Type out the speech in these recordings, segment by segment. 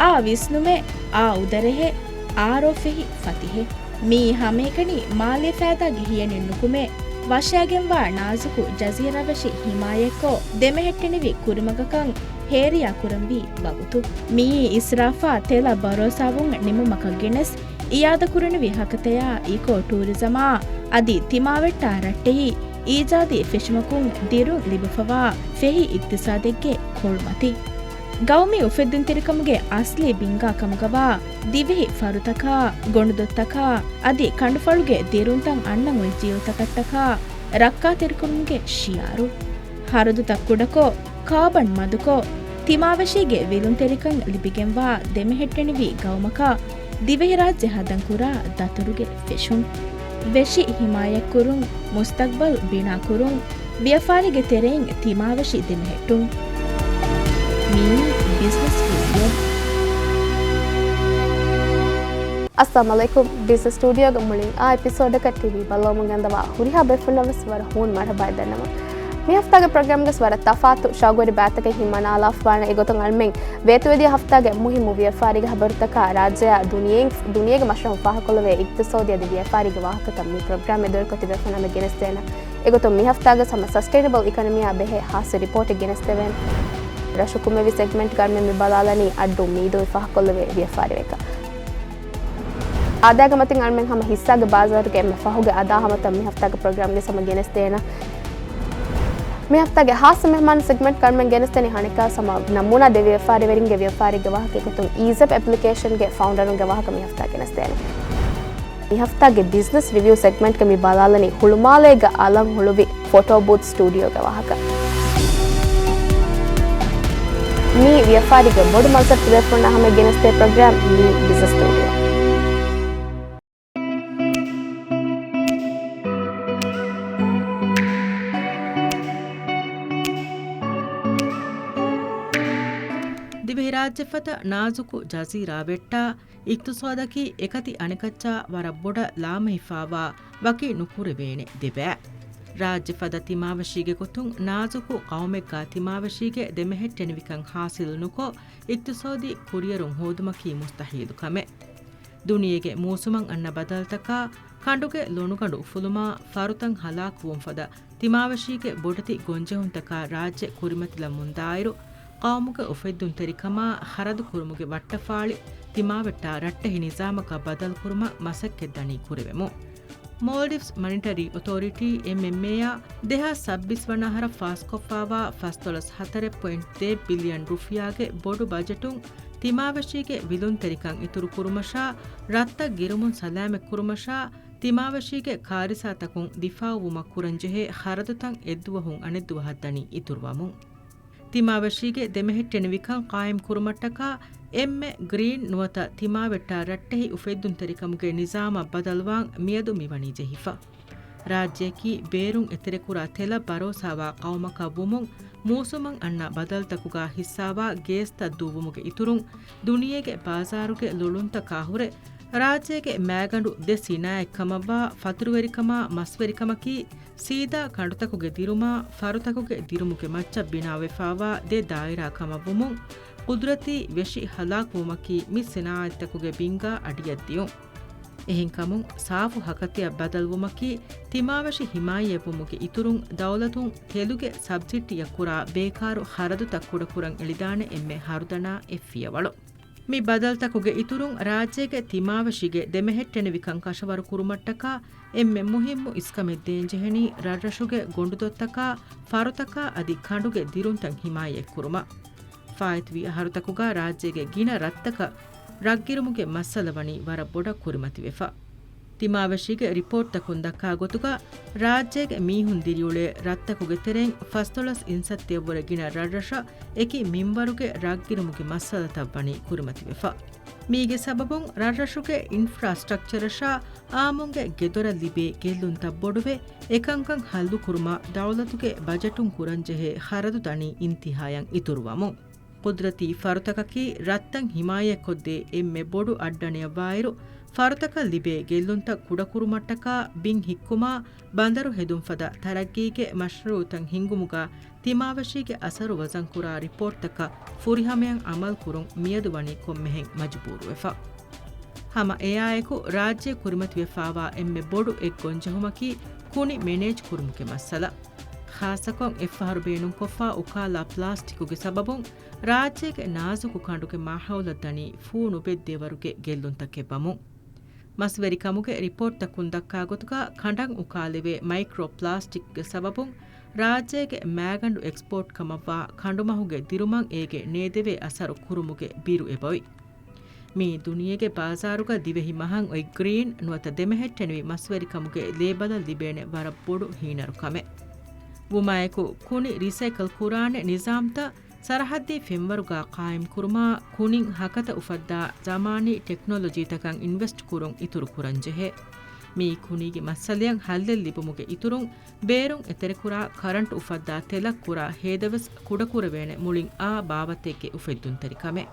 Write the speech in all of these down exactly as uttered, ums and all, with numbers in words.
އާ ވިސްނުމެއް، އާ އުދަރެހެއް، އާރޯ ފެހި ފަތިހެއް. މިއީ ހަމައެކަނި މާލޭ ފައިދާގެ ހިޔަނިން ނުކުމެ، ވަށައިގެންވާ ނާޒުކު ޖަޒީރާވެށި ހިމާޔަތްކޮށް، ދެމެހެއްޓެނިވި ކުރިމަގަކަށް ހޭރިޔާ ކުރަންވީ ވަގުތު. މިއީ އިސްރާފާ ތެލަށް ބަރޯސާވުން ނިމުމަކަށް ގެނެސް، އިއާދަކުރަނިވި ހަކަތަޔާ އީކޯ ޓޫރިޒަމާ އަދި ތިމާވެއްޓާ ރައްޓެހި އީޖާދީ ފެށުމަކުން ދިރުން ލިބިފަވާ ފެހި އިގްތިސާދެއްގެ ކޮޅުމަތި. ގައުމީ އުފެއްދުންތެރިކަމުގެ އަސްލީ ބިންގާ ކަމުގަވާ ދިވެހި ފަރުތަކާ، ގޮނޑުދޮށްތަކާ އަދި ކަނޑުފަޅުގެ ދިރުންތައް އަންނަން އޮތް ޖީލުތަކަށްޓަކާ ރައްކާތެރިކުރުމުގެ ޝިއާރު. ހަރަދުތައް ކުޑަކޮށް، ކާބަން މަދުކޮށް، ތިމާވެށީގެ ވިލުންތެރިކަން ލިބިގެންވާ ދެމެހެއްޓެނިވި ގައުމަކަށް ދިވެހިރާއްޖެ ހަދަން ކުރާ ދަތުރުގެ ފެށުން. ވެށި ހިމާޔަތްކުރުން، މުސްތަގްބަލް ބިނާކުރުން، ވިޔަފާރީގެ ތެރެއިން ތިމާވެށި ދެމެހެއްޓުން. މިއީ ބިޒްނަސް ވީޑިއޯ. އައްސަލާމު ޢަލައިކުމް. ބިޒްނަސް ސްޓޫޑިއޯގެ މުޅިން އާ އެޕިސޯޑަކަށް ޓީވީ ބައްލަވަމުން ގެންދަވާ ހުރިހާ ބޭފުޅުންނަށް ވެސް ވަރަށް ހޫނު މަރުޙަބާ ދަންނަވަން. މި ހަފްތާގެ ޕްރޮގްރާމްގަސް ވަރަށް ތަފާތު ޝައުގުވެރި ބައިތަކެއް ހިމަނާލާފާނެ. އެގޮތުން އަޅުމެން ވޭތުވެދިޔަ ހަފްތާގެ މުހިއްމު ވިޔަފާރީގެ ހަބަރުތަކާ ރާއްޖެއާ ދުނިޔެއިން، ދުނިޔޭގެ މަށަށް ފާހަގަކޮށްލެވޭ އިގްތިސޯދީ އަދި ވިޔަފާރީގެ ވާހަކަތައް މި ޕްރޮގްރާމް އެދުވެރިކޮށް ތިބޭފުޅުންނާ ގެނެސްދޭނަން. އެގޮތުން މި ހަފްތާގަސް ހަމަ ސަސްޓެއިނަބަލް އިކޮނޮމީއާ ބެހޭ ހާއްސަ ރިޕޯޓެއް ގެނެސްދެވޭނެ. ރަށު ކުރިމަތިވި ސެގްމެންޓް ގަންމެ މި ބަލާލަނީ އައްޑޫ މީދޫ ފާހަގަކޮށްލެވޭ ވިޔަފާރިވެރިކަން. އާދައިގެ މަތިން އަޅުމެން ހަމަ ހިއްސާގެ ބާޒާރުގެ އެންމެ ފަހުގެ އަދާ ހަމަތައް މި ހަފްތާގެ ޕްރޮގްރާމްގެ ހަމަ ގެނެސްދޭނަން. މި ހަފްތާގެ ހާއްސަ މެހްމާން ސެގްމެންޓް އަޅުމެން ގެނެސްދެނީ ހަނިކާ ހަމަ ނަމޫނާ ދެ ވިޔަފާރިވެރިންގެ ވިޔަފާރީގެ ވާހަކަ އެގޮތުން އީޒްއަޕް އެޕްލިކޭޝަންގެ ފައުންޑަރުންގެ ވާހަކަ މި ހަފްތާ ގެނެސްދޭނެ. މި ހަފްތާގެ ބިޒްނަސް ރިވިއު ސެގްމެންޓްގަ މި ބަލާލަނީ ހުޅުމާލޭގަ އަލަށް ހުޅުވި ފޮޓޯ ބޫތް ސްޓޫޑިއޯގެ ވާހަކަ. މި ވިޔަފާރީގެ ބޮޑު މަންޒަރު ތިބޭފުޅުންނާ ހަމަ ގެނެސްދޭ ޕްރޮގްރާމް މި ބިޒްނަސް ސްޓޫޑިއޯ. ދިވެހިރާއްޖެ ފަދަ ނާޒުކު ޖަޒީރާ ވެއްޓާ، އިގްތިސޯދަކީ އެކަތި އަނެކައްޗާ ވަރަށް ބޮޑަށް ލާމެހިފާވާ ވަކި ނުކުރެވޭނެ ދެބައި. ރާއްޖެ ފަދަ ތިމާވެށީގެ ގޮތުން ނާޒުކު ޤައުމެއްގާ ތިމާވެށީގެ ދެމެހެއްޓެނިވިކަން ހާސިލު ނުކޮށް، އިގްތިސޯދީ ކުރިއެރުން ހޯދުމަކީ މުސްތަހީލު ކަމެއް. ދުނިޔޭގެ މޫސުމަށް އަންނަ ބަދަލުތަކާ، ކަނޑުގެ ލޮނުގަނޑު އުފުލުމާ، ފަރުތައް ހަލާކުވުން ފަދަ ތިމާވެށީގެ ބޮޑެތި ގޮންޖެހުންތަކާ ރާއްޖެ ކުރިމަތިލަމުންދާއިރު، ޤައުމުގެ އުފެއްދުންތެރިކަމާ ޚަރަދު ކުރުމުގެ ވައްޓަފާޅި ތިމާވެއްޓާ ރައްޓެހި ނިޒާމަކަށް ބަދަލުކުރުމަށް މަސައްކަތް ދަނީ ކުރެވެމުން. މޯލްޑިވްސް މަނިޓަރީ އޮތޯރިޓީ، އެމްއެމްއޭއާ، ދެހާސް ސައްބީސް ވަނަ އަހަރަށް ފާސްކޮށްފާވާ ފަސް ޑޮލަސް ހަތަރެއް ޕޮއިންޓް ދެ ބިލިއަން ރުފިޔާގެ ބޮޑު ބަޖެޓުން ތިމާވެށީގެ ވިލުންތެރިކަން އިތުރުކުރުމަށާ، ރަށްތައް ގިރުމުން ސަލާމަތްކުރުމަށާ، ތިމާވެށީގެ ކާރިސާތަކުން ދިފާއުވުމަށް ކުރަންޖެހޭ ޚަރަދުތައް އެއްދުވަހުން އަނެއްދުވަހަށް ދަނީ އިތުރުވަމުން. ތިމާވެށީގެ ދެމެހެއްޓެނިވިކަން ޤާއިމްކުރުމަށްޓަކާ އެންމެ ގްރީން ނުވަތަ ތިމާވެއްޓާ ރައްޓެހި އުފެއްދުންތެރިކަމުގެ ނިޒާމަށް ބަދަލުވާން މިއަދު މިވަނީ ޖެހިފަ. ރާއްޖެއަކީ ބޭރުން އެތެރެކުރާ ތެލަށް ބަރޯސާވާ ޤައުމަކަށް ވުމުން، މޫސުމަށް އަންނަ ބަދަލުތަކުގާ ހިއްސާވާ ގޭސްތައް ދުއްވުމުގެ އިތުރުން، ދުނިޔޭގެ ބާޒާރުގެ ލޮޅުންތަކާ ހުރެ، ރާއްޖޭގެ މައިގަނޑު ދެ ސިނާއަތްކަމަށްވާ ފަތުރުވެރިކަމާ މަސްވެރިކަމަކީ، ސީދާ ކަނޑުތަކުގެ ދިރުމާ، ފަރުތަކުގެ ދިރުމުގެ މައްޗަށް ބިނާވެފާވާ ދެ ދާއިރާ ކަމަށްވުމުން، ޤުދުރަތީ ވެށި ހަލާކުވުމަކީ މި ސިނާއަތްތަކުގެ ބިންގާ އަޑިއަށްދިޔުން. އެހެންކަމުން، ސާފު ހަކަތަޔަށް ބަދަލުވުމަކީ، ތިމާވެށި ހިމާޔަތްވުމުގެ އިތުރުން، ދައުލަތުން ތެލުގެ ސަބްސިޑީއަށް ކުރާ ބޭކާރު ޚަރަދުތައް ކުޑަކުރަން އެޅިދާނެ އެންމެ ހަރުދަނާ އެއް ފިޔަވަޅު. މި ބަދަލުތަކުގެ އިތުރުން، ރާއްޖޭގެ ތިމާވެށީގެ ދެމެހެއްޓެނިވިކަން ކަށަވަރު ކުރުމަށްޓަކާ އެންމެ މުހިއްމު އިސްކަމެއް ދޭންޖެހެނީ، ރަށްރަށުގެ ގޮނޑުދޮށްތަކާ، ފަރުތަކާ އަދި ކަނޑުގެ ދިރުންތައް ހިމާޔަތްކުރުމަށް. ފާއިތުވި އަހަރުތަކުގަ ރާއްޖޭގެ ގިނަ ރަށްތަކަށް ރަށްގިރުމުގެ މައްސަލަ ވަނީ ވަރަށް ބޮޑަށް ކުރިމަތިވެފަ. ތިމާވެށީގެ ރިޕޯޓްތަކުން ދައްކާ ގޮތުގަ، ރާއްޖޭގެ މީހުން ދިރިއުޅޭ ރަށްތަކުގެ ތެރެއިން ފަސް ޑޮލަސް އިންސައްތައަށްވުރެ ގިނަ ރަށްރަށަށް އެކި މިންވަރުގެ ރަށްގިރުމުގެ މައްސަލަތައް ވަނީ ކުރިމަތިވެފަ. މީގެ ސަބަބުން ރަށްރަށުގެ އިންފްރާސްޓްރަކްޗަރަށާ އާއްމުންގެ ގެދޮރަށް ލިބޭ ގެއްލުންތައް ބޮޑުވެ، އެކަންކަން ހައްލުކުރުމަށް ދައުލަތުގެ ބަޖެޓުން ކުރަންޖެހޭ ޚަރަދު ދަނީ އިންތިހާޔަށް އިތުރުވަމުން. ޤުދްރަތީ ފަރުތަކަކީ ރަށްތައް ހިމާޔަތްކޮށްދޭ އެންމެ ބޮޑު އައްޑަނެއަށްވާއިރު، ފަރުތަކަށް ލިބޭ ގެއްލުންތައް ކުޑަކުރުމަށްޓަކާ ބިން ހިއްކުމާ، ބަނދަރު ހެދުން ފަދަ ތަރައްގީގެ މަޝްރޫޢުތައް ހިންގުމުގަ ތިމާވެށީގެ އަސަރު ވަޒަންކުރާ ރިޕޯޓްތަކަށް ފުރިހަމަޔަށް އަމަލުކުރުން މިއަދު ވަނީ ކޮންމެހެން މަޖުބޫރުވެފަ. ހަމަ އެއާއެކު، ރާއްޖެ ކުރިމަތިވެފާވާ އެންމެ ބޮޑު އެއް ގޮންޖެހުމަކީ ކުނި މެނޭޖް ކުރުމުގެ މައްސަލަ. ޚާއްޞަކޮށް، އެއްފަހަރު ބޭނުންކޮށްފާ އުކާލާ ޕްލާސްޓިކުގެ ސަބަބުން ރާއްޖޭގެ ނާޒުކު ކަނޑުގެ މާހައުލަށް ދަނީ ފޫ ނުބެއްދޭވަރުގެ ގެއްލުންތަކެއް ވަމުން. މަސްވެރިކަމުގެ ރިޕޯޓްތަކުން ދައްކާ ގޮތުގަ، ކަނޑަށް އުކާލެވޭ މައިކްރޯ ޕްލާސްޓިކްގެ ސަބަބުން ރާއްޖޭގެ މާގަނޑު އެކްސްޕޯޓް ކަމަށްވާ ކަނޑުމަހުގެ ދިރުމަށް އޭގެ ނޭދެވޭ އަސަރު ކުރުމުގެ ބިރު އެބައޮތް. މީ ދުނިޔޭގެ ބާޒާރުގަ ދިވެހި މަހަށް އޮތް ގްރީން ނުވަތަ ދެމެހެއްޓެނިވި މަސްވެރިކަމުގެ ލޭބަލަށް ލިބޭނެ ވަރަށް ބޮޑު ހީނަރު ކަމެއް. ވުމާއެކު، ކުނި ރިސައިކަލް ކުރާނެ ނިޒާމްތައް ސަރަހައްދީ ފެންވަރުގަ ޤާއިމްކުރުމާ، ކުނިން ހަކަތަ އުފައްދާ ޒަމާނީ ޓެކްނޮލޮޖީތަކަށް އިންވެސްޓް ކުރުން އިތުރު ކުރަންޖެހޭ. މިއީ ކުނީގެ މައްސަލައަށް ހައްލެއް ލިބުމުގެ އިތުރުން، ބޭރުން އެތެރެކުރާ ކަރަންޓު އުފައްދާ ތެލަށް ކުރާ ހޭދަވެސް ކުޑަކުރެވޭނެ މުޅިން އާ ބާވަތެއްގެ އުފެއްދުންތެރިކަމެއް.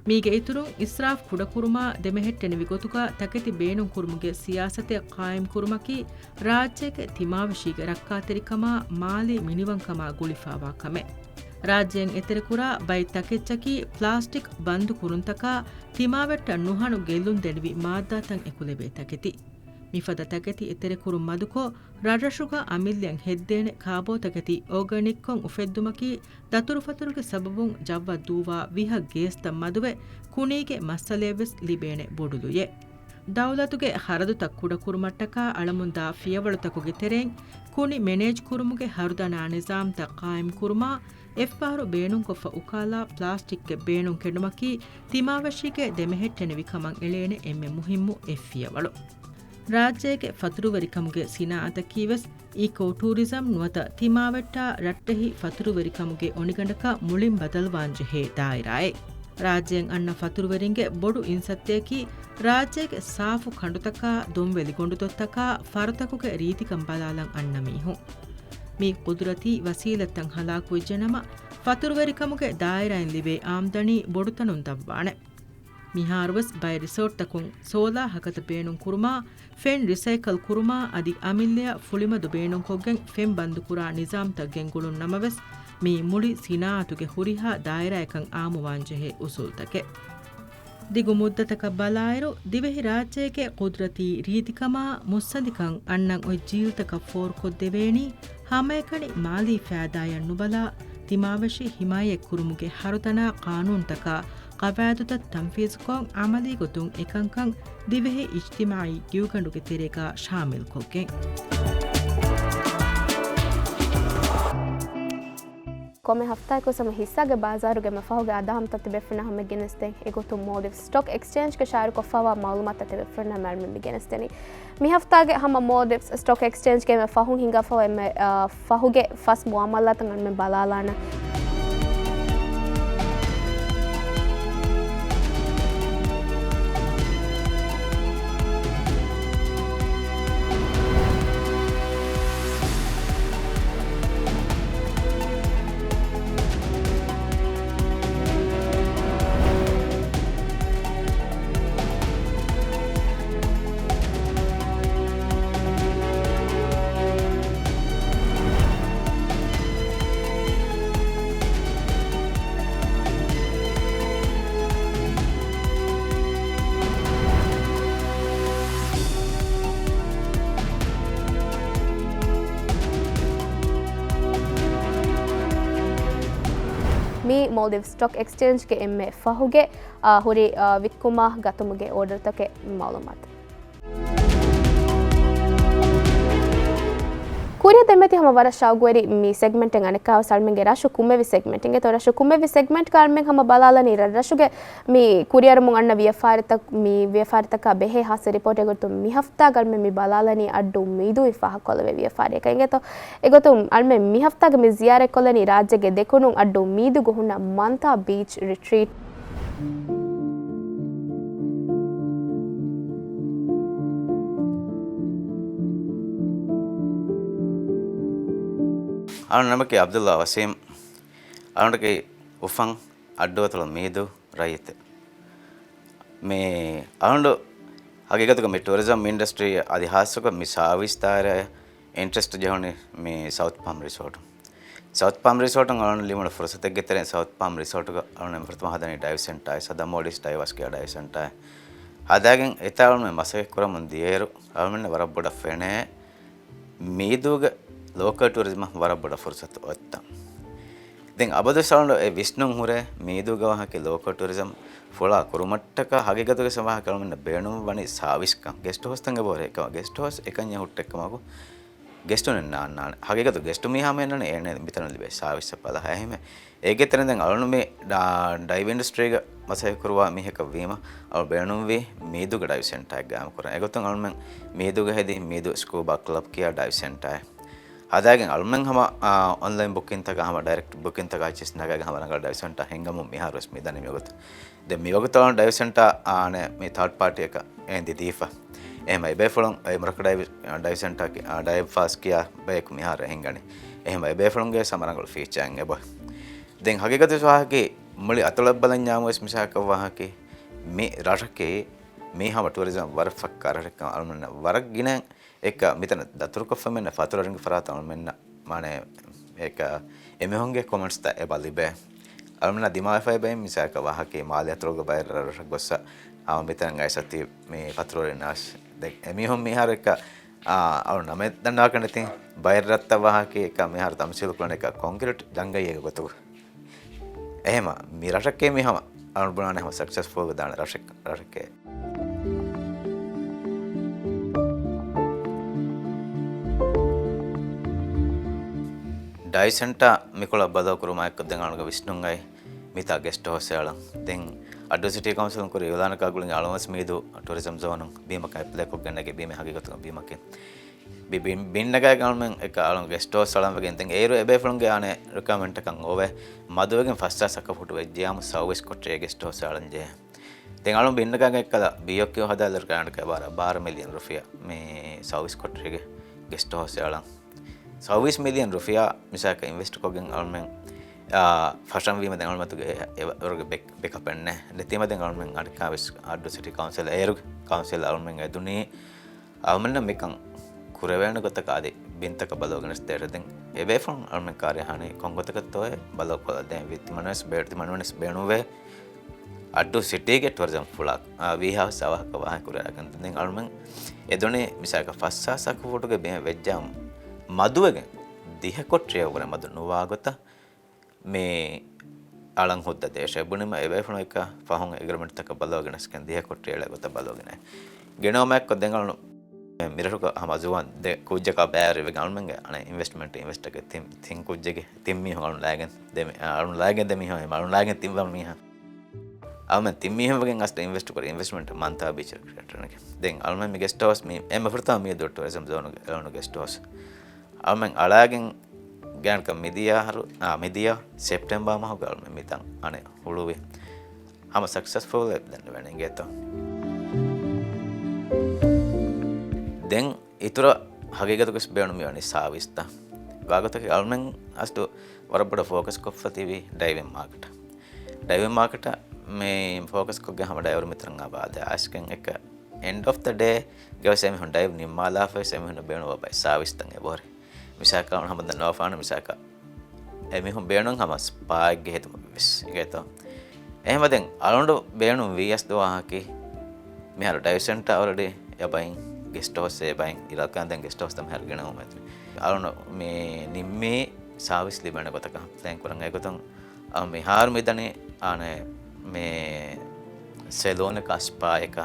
މީގެ އިތުރުން، އިސްރާފް ކުޑަކުރުމާ ދެމެހެއްޓެނިވި ގޮތުގަ ތަކެތި ބޭނުންކުރުމުގެ ސިޔާސަތެއް ޤާއިމްކުރުމަކީ، ރާއްޖޭގެ ތިމާވެށީގެ ރައްކާތެރިކަމާ މާލީ މިނިވަންކަމާ ގުޅިފާވާ ކަމެއް. ރާއްޖޭން އެތެރެކުރާ ބައެއް ތަކެއްޗަކީ ޕްލާސްޓިކް ބަންދު ކުރުންތަކާ ތިމާވެއްޓަށް ނުހަނު ގެއްލުން ދެނިވި މާއްދާތައް އެކުލެވޭ ތަކެތި. މިފަދަ ތަކެތި އެތެރެކުރުން މަދުކޮށް، ރަށްރަށުގަ އަމިއްލައަށް ހެއްދޭނެ ކާބޯތަކެތި އޯގަނިކްކޮށް އުފެއްދުމަކީ، ދަތުރުފަތުރުގެ ސަބަބުން ޖައްވަށް ދޫވާ ވިހަ ގޭސްތައް މަދުވެ، ކުނީގެ މައްސަލައެއްވެސް ލިބޭނެ ބޮޑު ލުޔެއް. ދައުލަތުގެ ޚަރަދުތައް ކުޑަކުރުމަށްޓަކާ އަޅަމުންދާ ފިޔަވަޅުތަކުގެ ތެރެއިން، ކުނި މެނޭޖް ކުރުމުގެ ހަރުދަނާ ނިޒާމްތައް ޤާއިމްކުރުމާ، އެއްފަހަރު ބޭނުންކޮށްފަ އުކާލާ ޕްލާސްޓިކްގެ ބޭނުން ކެނޑުމަކީ، ތިމާވެށީގެ ދެމެހެއްޓެނިވި ކަމަށް އެޅޭނެ އެންމެ މުހިއްމު އެއް ފިޔަވަޅު. ރާއްޖޭގެ ފަތުރުވެރިކަމުގެ ސިނާއަތަކީވެސް އީކޯ ޓޫރިޒަމް ނުވަތަ ތިމާވެއްޓާ ރައްޓެހި ފަތުރުވެރިކަމުގެ އޮނިގަނޑަކަށް މުޅިން ބަދަލުވާންޖެހޭ ދާއިރާއެއް. ރާއްޖޭން އަންނަ ފަތުރުވެރިންގެ ބޮޑު އިންސައްތައަކީ، ރާއްޖޭގެ ސާފު ކަނޑުތަކާ، ދޮންވެލި ގޮނޑުދޮށްތަކާ، ފަރުތަކުގެ ރީތިކަން ބަލާލަން އަންނަ މީހުން. މި ޤުދުރަތީ ވަސީލަތްތައް ހަލާކުވެއްޖެނަމަ، ފަތުރުވެރިކަމުގެ ދާއިރާއިން ލިބޭ އާމްދަނީ ބޮޑުތަނުން ދަށްވާނެ. މިހާރުވެސް ބައެއް ރިސޯޓްތަކުން ސޯލާ ހަކަތަ ބޭނުން ކުރުމާ، ފެން ރިސައިކަލް ކުރުމާ އަދި އަމިއްލައަށް ފުޅިމަދު ބޭނުންކޮށްގެން ފެން ބަންދުކުރާ ނިޒާމްތައް ގެންގުޅުން ނަމަވެސް، މީ މުޅި ސިނާއަތުގެ ހުރިހާ ދާއިރާއަކަށް އާއްމުވާންޖެހޭ އުސޫލުތަކެއް. ދިގު މުއްދަތަކަށް ބަލާއިރު، ދިވެހި ރާއްޖޭގެ ޤުދުރަތީ ރީތިކަމާ މުއްސަނދިކަން އަންނަން އޮތް ޖީލްތަކަށް ފޯރުކޮށްދެވޭނީ، ހަމައެކަނި މާލީ ފައިދާއަށް ނުބަލާ، ތިމާވެށި ހިމާޔަތްކުރުމުގެ ހަރުދަނާ ޤާނޫނުތަކާ ޤަވާއިދުތައް ތަންފީޒުކޮށް، ޢަމަލީ ގޮތުން އެކަންކަން ދިވެހި އިޖްތިމާޢީ ގިއުގަނޑުގެ ތެރޭގަ ޝާމިލްކޮށްގެން. ކޮންމެ ހަފްތާއެކު ހަމަ ހިއްސާގެ ބާޒާރުގެ މި ފަހުގެ އާދަ ހަމަތައް ތިބޭފުޅުންނާ ހަމަ ގެނެސްދޭން. އެގޮތުން މޯލްޑިވްސް ސްޓޮކް އެކްސްޗޭންޖްގެ ޝާއިޢުކޮށްފައިވާ މަޢުލޫމާތުތައް ތިބޭފުޅުންނާ މި ގެނެސްދެނީ. މި ހަފްތާގެ ހަމަ މޯލްޑިވްސް ސްޓޮކް އެކްސްޗޭންޖްގެ މި ފަހުން ހިނގާފައިވާ އެންމެ، އާ، ފަހުގެ ފަސް މުއާމަލާތައް އަންމެން ބަލާލާނަން. މީ މޯލްޑިވްސް ސްޓޮކް އެކްސްޗޭންޖްގެ އެންމެ ފަހުގެ، އާ، ހުރި، އާ، ވިއްކުމާ ގަތުމުގެ އޯޑަރުތަކެއް މަޢުލޫމާތު. ކުރިއަށް ދެމެތި ހަމަ ވަރަށް ޝައުގުވެރި މި ސެގްމެންޓެއް އަނެއްކާވެސް އަޅުމެންގެ ރަށު ކުންމެވި ސެގްމެންޓް އިނގޭތޯ. ރަށު ކުންމެވި ސެގްމެންޓްގަ އަޅުމެން ހަމަ ބަލާލަނީ ރަށްރަށުގެ މި ކުރިއަރަމުން އަންނަ ވިޔަފާރިތައް، މި ވިޔަފާރިތަކާ ބެހޭ ހާއްސަ ރިޕޯޓެއް ގޮތުން މި ހަފްތާގަ އަޅުމެން މި ބަލާލަނީ އައްޑޫ މީދޫއިން ފާހަގަކޮށްލެވޭ ވިޔަފާރިއަކަށް އިނގޭތޯ. އެގޮތުން އަޅުމެން މި ހަފްތާގަ މި ޒިޔާރަތްކޮށްލަނީ ރާއްޖޭގެ ދެކުނުން އައްޑޫ މީދޫގަ ހުންނަ މަންތާ ބީޗް ރިޓްރީޓް. އަޅުގަނޑު ނަމަކީ ޢަބްދުﷲ ވަސީމް. އަޅުގަނޑުގެ އުފަން އައްޑުއަތޮޅު މީދޫ ރައްޔިތެއް. މި އަޅުގަނޑު ހަގީގަތުގަ މި ޓޫރިޒަމް އިންޑަސްޓްރީ އަދި ހާއްސަކޮށް މި ސާވިސް ދާއިރާއަށް އިންޓްރެސްޓް ޖެހުނީ މި ސައުތް ޕާމް ރިސޯޓު. ސައުތް ޕާމް ރިސޯޓުން އަޅުގަނޑު ލިބުނު ފުރުސަތެއްގެ ތެރެއިން ސައުތް ޕާމް ރިސޯޓުގަ އަޅުގަނޑު ފުރަތަމަ ހަދަނީ ޑައިވް ސެންޓާއެއް، ސަދަ މޯލްޑިވްސް ޑައިވާސް ކިޔާ ޑައިވް ސެންޓާއެއް. ހަދާގެން އެތާ އަޅުގަނޑު މަސައްކަތް ކުރަމުން ދިޔައިރު އަޅުގަނޑަށް ވަރަށް ބޮޑަށް ފެނޭ މީދޫގެ ލޯކަލް ޓޫރިޒަމަށް ވަރަށް ބޮޑަށް ފުރުސަތު އޮތްތަން. ދެން އަބަދުވެސް އަޅުގަނޑު އެ ވިސްނުން ހުރޭ މީދޫގެ ވާހަކަ ލޯކަލް ޓޫރިޒަމް ފުޅާ ކުރުމަށްޓަކާ ހަގީގަތުގެ ވާހަކަ އަޅުގަނޑަށް ބޭނުން ވަނީ ސާވިސްކަން. ގެސްޓް ހައުސްތައް އެބަހުރޭ އެކަމަކު، ގެސްޓް ހައުސް އެކަންޏެއް ހުއްޓެއްކަމަކު ގެސްޓުން ނާންނާނެ. ހަގީގަތު ގެސްޓު މީހާ މެންނަނީ އޭނަ މިތަނަށް ލިބޭ ސާވިސްއަށް ބަލާ. އެހެން އޭގެ ތެރެއިން ދެން އަޅުގަނޑު މި ޑަ-، ޑައިވް އިންޑަސްޓްރީގަ މަސައްކަތް ކުރުވާ މީހަކަށް ވީމަ، އަޅު ބޭނުންވީ މީދޫގެ ޑައިވް ސެންޓާއެއް ގާއިމު ކުރަން. އެގޮތުން އަޅުމެން މީދޫގަ ހެދި މީދޫ ސްކޫބާ ކްލަބް ކިޔާ ޑައިވް ސެންޓާއެއް ހަދާގެން އަޅުމެން ހަމަ، އާ، އޮންލައިން ބުކިންތަކާ ހަމަ ޑައިރެކްޓް ބުކިންތަކާ އެއްޗިސް ނަގާގެން ހަމަ ރަނގަޅު ޑައިވް ސެންޓާ ހިންގަމުން މިހާރު ވެސް މިދަނީ މިވަގުތު. ދެން މިވަގުތު އަޅުން ޑައިވް ސެންޓާ އާނެ މި ތާޑް ޕާޓީއަކަށް އެހެން ދީފަ. އެހެން އެބޭފުޅުން އެ މުރަކަ ޑައިވް، ޑައިވް ސެންޓާ ކި-، އާ، ޑައިވް ފާސް ކިޔާ ބަޔަކު މިހާރު ހިންގަނީ. އެހެން އެބޭފުޅުންގެ ސަމަ ރަނގަޅު ފީޗާއެއް އެބޮ. ދެން ހަގީގަތު ވާހަކަ މުޅި އަތޮޅަށް ބަލަންޏާމު ވެސް މިސާކަށް ވާހަކަ މި ރަށަކީ މީ ހަމަ ޓޫރިޒަމް ވަރަށް ފައްކާ ރަށެއްކަން އަޅުމެންނަށް ވަރަށް ގިނަ އެކަ މިތަނަށް ދަތުރުކޮށްފަ މެންނަ ފަތުރަ ރިނގި ފަރާތަށް އަޅުމެންނަށް މާނަ އެކަ އެމީހުންގެ ކޮމެންޓްސްތައް އެބަ ލިބޭ. އަޅުމެންނަ ދިމާވެފައި ބައިން މިސާކަށް ވާހަކަ މާލެ އަތޮޅުގެ ބައެއް ރަށްރަށަށް ގޮއްސަ ހަމަ މިތަން އައިސް އަތީ މި ފަތުރު ރިނާސް ދެ އެމީހުން މިހާރު އެކަ އަޅު ނަމެއް ދަންނާކަށް ނެތި ބައެއް ރަށްތައް ވާހަކަ އެކަ މިހާރު ތަމްސީލު ކުރަން އެކަ ކޮންކްރީޓް ޖަންގައިގެ ގޮތުގަ. އެހެމަ މި ރަށަކޭ މި ހަމަ އަޅު ބުނާނެ ހަމަ ސަކްސެސްފުލް ދާނެ ރަށެއް، ރަށެކޭ. ޑައިވް ސެންޓާ މިކޮޅަށް ބަދަލު ކުރުމާއެކު ދެން އަޅުގަ ވިސްނުން އައި މިތާ ގެސްޓް ހައުސް އަޅަން. ދެން އައްޑޫ ސިޓީ ކައުންސިލުން ކުރި އިއުލާނަކާ ގުޅިގެން އަޅުވަސް މީދޫ ޓޫރިޒަމް ޒޯނުން ބީމަކަށް އެޕްލައިކޮށްގެން ނެގި ބީމެއް ހަގީގަތުގަ ބީމަކީ ބި-، ބިން-، ބިން ނަގާގެން އަޅުމެން އެކަ އަޅުން ގެސްޓް ހައުސް އަޅަން ވެގެން ދެން އޭރު އެބޭފުޅުންގެ އާނެ ރިކުއަރމަންޓަކަށް އޮވެ މަދުވެގެން ފަސް ހާސް އަކަ ފުޓު ވެއްޖިޔާމު ސައުވީސް ކޮޓަރިއެއް ގެސްޓް ހައުސް އަޅަން ޖެހޭ. ދެން އަޅުން ބިން ނަގާގެން އެއްކަލަ ބީއޯކިއު ހަދާލި ކައިން ބާރަ، ބާރަ މިލިއަން ރުފިޔާ މި ސައުވީސް ކޮޓަރީގެ ގެސްޓް ހައުސް އަޅަން. ސައުވީސް މިލިއަން ރުފިޔާ މިސާކަށް އިންވެސްޓް ކޮށްގެން އަޅުމެން، އާ، ފަށަން ވީމަ ދެން އަޅުމަތުގެ އެ-، އެ-، އެވަރުގެ ބެކް-، ބެކަޕެއް ނެ. ދެތީމަ ދެން އަޅުމެން އަނެއްކާވެސް އައްޑޫ ސިޓީ ކައުންސިލް އޭރު ކައުންސިލް އަޅުމެން އެދުނީ އަޅުމެންނަށް މިކަން ކުރެވޭނެ ގޮތަކަށް އަދި ބިންތަކަށް ބަލޯގެނެސް ދޭށޭ. ދެން އެބޭފުޅުން އަޅުމެން ކާރިޔާ ހަނީ ކޮންގޮތަކަށްތޯއޭ ބަލޯ ކޮށްލަ ދޭން ވި-، ތިމަންވެސް ބޭ-، ތިމަންވެސް ބޭނުންވޭ. އައްޑޫ ސިޓީގެ ޓޫރިޒަމް ފުޅާ، އާ، ވީހާވެސް އަވަހަކަށް ވާހަކަ ކުރެވިގެން ދެން އަޅުމެން އެދުނީ މިސާކަށް ފަސް ހާސް އަކު ފުޓުގެ ބިމެއް ވެއްޖާމު މަދުވެގެން ދިހަ ކޮޓަރިއަށްވުރެ މަދު ނުވާ ގޮތަށް މި އަޅަން ހުއްދަ ދޭށޭ. ބުނީމަ އެބޭފުޅުން އެކަ ފަހުން އެގްރިމެންޓްތަކަށް ބަލޯގެނެސްގެން ދިހަ ކޮޓަރި އެޅޭ ގޮތަށް ބަލޯގެނެ. ގިނަވަމާއެއްކޮށް ދެން އަޅުން މިރަށުގަ ހަމަ ޒުވާން ދެ ކުއްޖަކާ ބައިވެރިވެގެން އަޅުމެންގެ އަނެއް އިންވެސްޓްމަންޓް އިންވެސްޓަކެ ތިން، ތިން ކުއްޖެއްގެ ތިން މީހުން އަޅުން ލާގެން ދެ މި-، އަޅުން ލާގެން ދެ މީހުން އަޅުން ލާގެން ތިން ވަން މީހާ. އަޅުމެން ތިން މީހުން ވެގެން އަސްލު އިންވެސްޓް ކުރި އިންވެސްޓްމަންޓް މަންތާ ބީޗް ރެކްރިއޭޓަރުގެ. ދެން އަޅުމެން މި ގެސްޓް ހައުސް މި އެންމެ ފުރަތަމަ މިއަދު ޓޫރިޒަމް ޒޯނުގެ އެޅުނު ގެސްޓް ހައުސް. އަޅުމެން އަޅާގެން ގާތްގަނޑަކަށް މިދިޔަ އަހަރު، އާ، މިދިޔަ ސެޕްޓެމްބަރ މަހުގަ އަޅުމެން މިތަން އަނެއް ހުޅުވި. ހަމަ ސަކްސެސްފުލް ވެ ދެން ވެނިގޭތޯ. ދެން އިތުރަށް ހަގީގަތުގަސް ބޭނުން މިވަނީ ސާވިސްތައް. ވާގޮތަކީ އަޅުމެން އަސްލު ވަރަށް ބޮޑަށް ފޯކަސް ކޮށްފަ ތިބީ ޑައިވިން މާކެޓަށް. ޑައިވިން މާކެޓަށް މި ފޯކަސް ކޮށްގެން ހަމަ ޑައިވަރު މިތަން އާބާދަ އައިސްގެން އެކަ އެންޑް އޮފް ދަ ޑޭ ގެވެސް އެމީހުން ޑައިވް ނިންމާލާފައި އެމީހުން ބޭނުން ވަބައި ސާވިސްތައް އެބަހުރި. މިސާކަށް ހަމަ ދަންނަވާފާނު މިސާކަށް އެމީހުން ބޭނުން ހަމަ ސްޕާއެއްގެ ހެދުމަށް ވެސް އިނގޭތޯ. އެހެމަ ދެން އަޅުނޑު ބޭނުން ވީ އަސް ދުވާހަކީ މިހާރު ޑައިވް ސެންޓާ އޮލްރެޑީ އެބައިން ގެސްޓް ހައުސް އެބައިން އިރަކާން ދެން ގެސްޓް ހައުސް ތަ މިހާރު ގިނަ އުމެދު. އަޅުނޑު މި ނިންމީ ސާވިސް ލިބޭނެ ގޮތަކަށް ޕްލޭން ކުރަން އެގޮތުން އަ، މިހާރު މިދަނީ އާނެ މި ސެލޫނަކާ ސްޕާއަކާ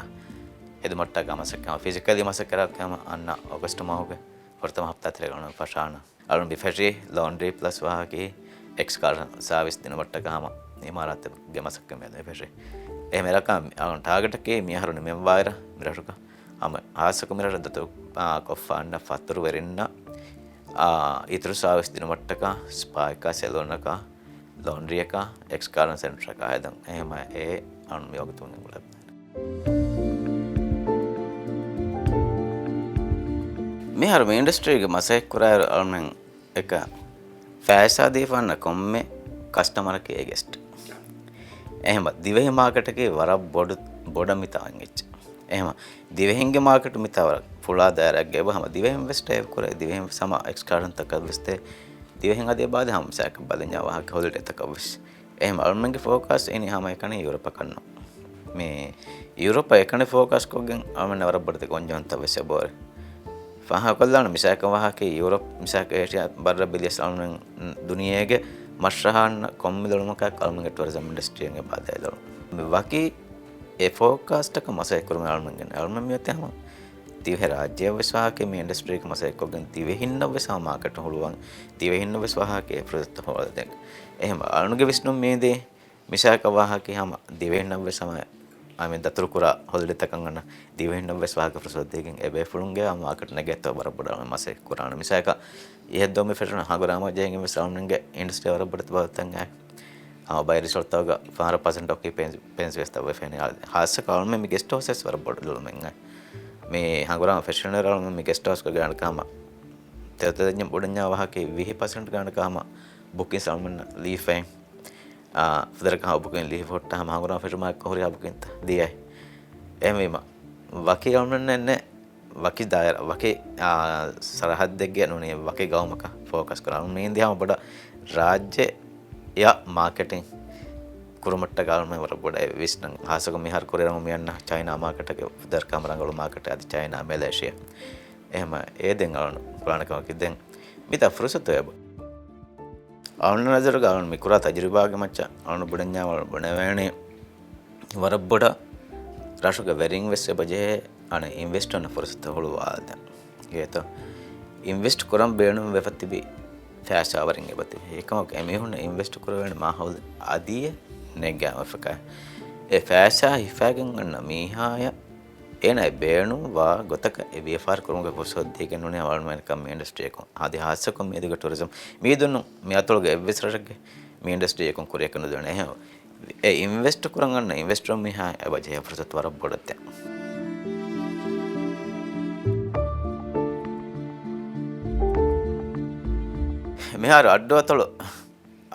ހެދުމަށްޓަކާ މަސައްކަތް ފިޒިކަލީ މަސައްކަތް ކަމަށް އަންނަ އޮގަސްޓް މަހުގެ ފުރަތަމަ ހަފްތާ ތެރޭގަ އަޅުން ފަށާނަ. އަޅުން ބިފެށީ ލޯންޑްރީ ޕްލަސް ވާހަކައި އެކްސްކާޝަން ސާވިސް ދިނުމަށްޓަކާ ހަމަ އިމާރާތުގެ މަސައްކަތް މިއަދު ބިފެށީ. އެހެމެ އެރަކާ އަޅުން ޓާގެޓަކީ މިއަހަރު ނިމެންވާއިރަށް މިރަށުގަ ހަމަ ހާއްސަކޮށް މިރަށަށް ދަތުރު، އާ، ކޮށްފަ އަންނަ ފަތުރުވެރިންނަށް، އާ، އިތުރު ސާވިސް ދިނުމަށްޓަކާ ސްޕާއަކާ ސެލޫނަކާ ލޯންޑްރީއަކާ އެކްސްކާޝަން ސެންޓަރަކާ ހެދަން. އެހެމަ އެ އަޅުން މިވަގުތު އުޅެ މިހާރު މި އިންޑަސްޓްރީގެ މަސައްކަތް ކުރާއިރު އަޅުމެން އެކަ ފައިސާ ދީފަ އަންނަ ކޮންމެ ކަސްޓަމަރަކީ އެ ގެސްޓް. އެހެމަ ދިވެހި މާކެޓަކީ ވަރަށް ބޮޑު، ބޮޑަށް މިތާ އިނގިއްޖެ. އެހެމަ ދިވެހިންގެ މާކެޓު މިތާ ވަރަށް ފުޅާ ދާއިރާއެއްގަ އެބަ ހަމަ ދިވެހިން ވެސް ޓޭ ކުރޭ، ދިވެހިން ވެސް ހަމަ އެކްސްކާޝަންތަކަށް ވެސް ދޭ. ދިވެހިން އަދި އެބަ އަދި ހަމަ މިސާކަށް ބަލަންޏާ ވާހަކަ ހޮލިޑޭތަކަށް ވެސް. އެހެމަ އަޅުމެންގެ ފޯކާސް އިނީ ހަމަ އެކަނި ޔޫރަޕަކަށްނު. މި ޔޫރަޕަށް އެކަނި ފޯކާސް ކޮށްގެން އަޅުމެން ވަރަށް ބޮޑެތި ގޮންޖެހުންތައް ވެސް އެބަހުރި. ފާހަގަކޮށްލާނަން މިސާކަށް ވާހަކަ ޔޫރަޕް މިސާކަށް އޭޝިޔާ ބައްރަށް ބެލިޔަސް އަޅުމެން ދުނިޔޭގެ މަށަށް އަންނަ ކޮންމެ ދޮޅުމަކަށް އަޅުމެންގެ ޓުއަރިޒަމް އިންޑަސްޓްރީއެއް އެބަ ދެލޮނު. ވަކި އެ ފޯކާސްޓަކަށް މަސައްކަތް ކުރުމަށް އަޅުމެންގެ އަޅުމެން މިއޮތީ ހަމަ ދިވެހި ރާއްޖެއަށް ވެސް ވާހަކަ މި އިންޑަސްޓްރީގެ މަސައްކަތް ކޮށްގެން ދިވެހިންނަށް ވެސް ހަމަ މާކެޓު ހުޅުވަން، ދިވެހިންނަށް ވެސް ވާހަކަ ފުރުސަތު ހޯދަދޭން. އެހެން އަޅުގެ ވިސްނުން މީދީ މިސާކަށް ވާހަކަ ހަމަ ދިވެހިންނަށް ވެސް ހަމަ އަމި ދަތުރު ކުރާ ހޮލިޑޭތަކަށް އަންނަ ދިވެހިންނަށް ވެސް ވާހަކަ ފުރުސަތު ދީގެން އެބޭފުޅުންގެ ހަމަ މާކެޓް ނެގޭތޯ ވަރަށް ބޮޑަށް މަސައްކަތް ކުރާނެ. މިސާކަށް އިހަށް ދޮންމި ފެށުނު ހަނގުރާމަ ޖެހިގެން ވެސް އަޅުމެންގެ އިންޑަސްޓްރީ ވަރަށް ބޮޑެތި ބަދަލުތައް އައި. ހަމަ ބައެއް ރިސޯޓްތަކުގަ ފަހަރަށް ޕަސެންޓް އޮކިއުޕެންސީ ވެސް ތައް ވެފައިނީ. ހާއްސަކޮށް އަޅުމެން މި ގެސްޓް ހައުސް ވެސް ވަރަށް ބޮޑު ލޮނުމެއް އައި. މި ހަނގުރާމަ ފެށުނު އަޅުމެން މި ގެސްޓް ހައުސްގަ ގާން ކަމަށް ތެދުތެދެއް ބުނަންޏާ ވާހަކަ ވިހި ޕަސެންޓް ގާން ކަމަށް ބުކިން އަޅުމެންނަށް ލީފައިން. އާ، ފުދަރަކަށް ހަމަ ބުކިން ލިބި ހުއްޓާ ހަމަ ހަނގުރާމަ ފެށުމާ ކޮށް ހުރިހާ ބުކިންތައް ދިޔައި. އެހެންވީމަ، ވަކި އަޅުމެންނެއް ނެއް، ވަކި ދާއިރާ، ވަކި، އާ، ސަރަހައްދެއްގެ ނޫނީ ވަކި ގައުމަކަށް ފޯކަސް ކުރާ. އަޅުމެން މީ އިންދިޔާ ހަމަ ބޮޑަށް ރާއްޖެއަށް މާކެޓިން ކުރުމަށްޓަކާ އަޅުމެން ވަރަށް ބޮޑަށް ވިސްނަން. ހާއްސަކޮށް މިހާރު ކުރިއަރަމުން މި އަންނަ ޗައިނާ މާކެޓަކީ ފުދަރަކަށް ރަނގަޅު މާކެޓެއް އަދި ޗައިނާ، މެލޭޝިޔާ. އެހެމަ އޭ ދެން އަޅުން ކުރާނެ ކަމަކީ ދެން މިތާ ފުރުސަތު އެބަ. އަޅުން ނަޒަރުގަ އަޅުން މި ކުރާ ތަޖުރިބާގެ މައްޗަށް އަޅުން ބުނަންޏާ އަޅުން ބުނެވޭނީ ވަރަށް ބޮޑަށް ރަށުގެ ވެރިން ވެސް އެބަ ޖެހޭ އަނެއް އިންވެސްޓް ކުރަން ފުރުސަތު ހުޅުވާލަން. ގޭތޯ އިންވެސްޓް ކުރަން ބޭނުން ވެފަ ތިބި ފައިސާ ވަރިން އެބަ ތިބި. އެކަމަކު އެމީހުންނަށް އިންވެސްޓް ކުރެވޭނެ މާހައުލު އަދިއެއް ނެގާ ވެފަކާ. އެ ފައިސާ ހިފާގެން އަންނަ މީހާޔަށް އޭނާ ބޭނުން ވާ ގޮތަކަށް އެ ވިޔަފާރި ކުރުމުގެ ފުރުސަތު ދީގެން ނޫނީ އަޅުމެން ކަން މި އިންޑަސްޓްރީއަކުން. އަދި ހާއްސަކޮށް މިއަދުގެ ޓުރިޒަމް މީދުން މި އަތޮޅުގެ އެއްވެސް ރަށެއްގެ މި އިންޑަސްޓްރީއަކުން ކުރިއަކަށް ނުދެވޭނެ. އެހެން އެ އިންވެސްޓް ކުރަން އަންނަ އިންވެސްޓަރު މީހާ އެބަ ޖެހޭ ފުރުސަތު ވަރަށް ބޮޑަށް ދޭ. މިހާރު އައްޑު އަތޮޅު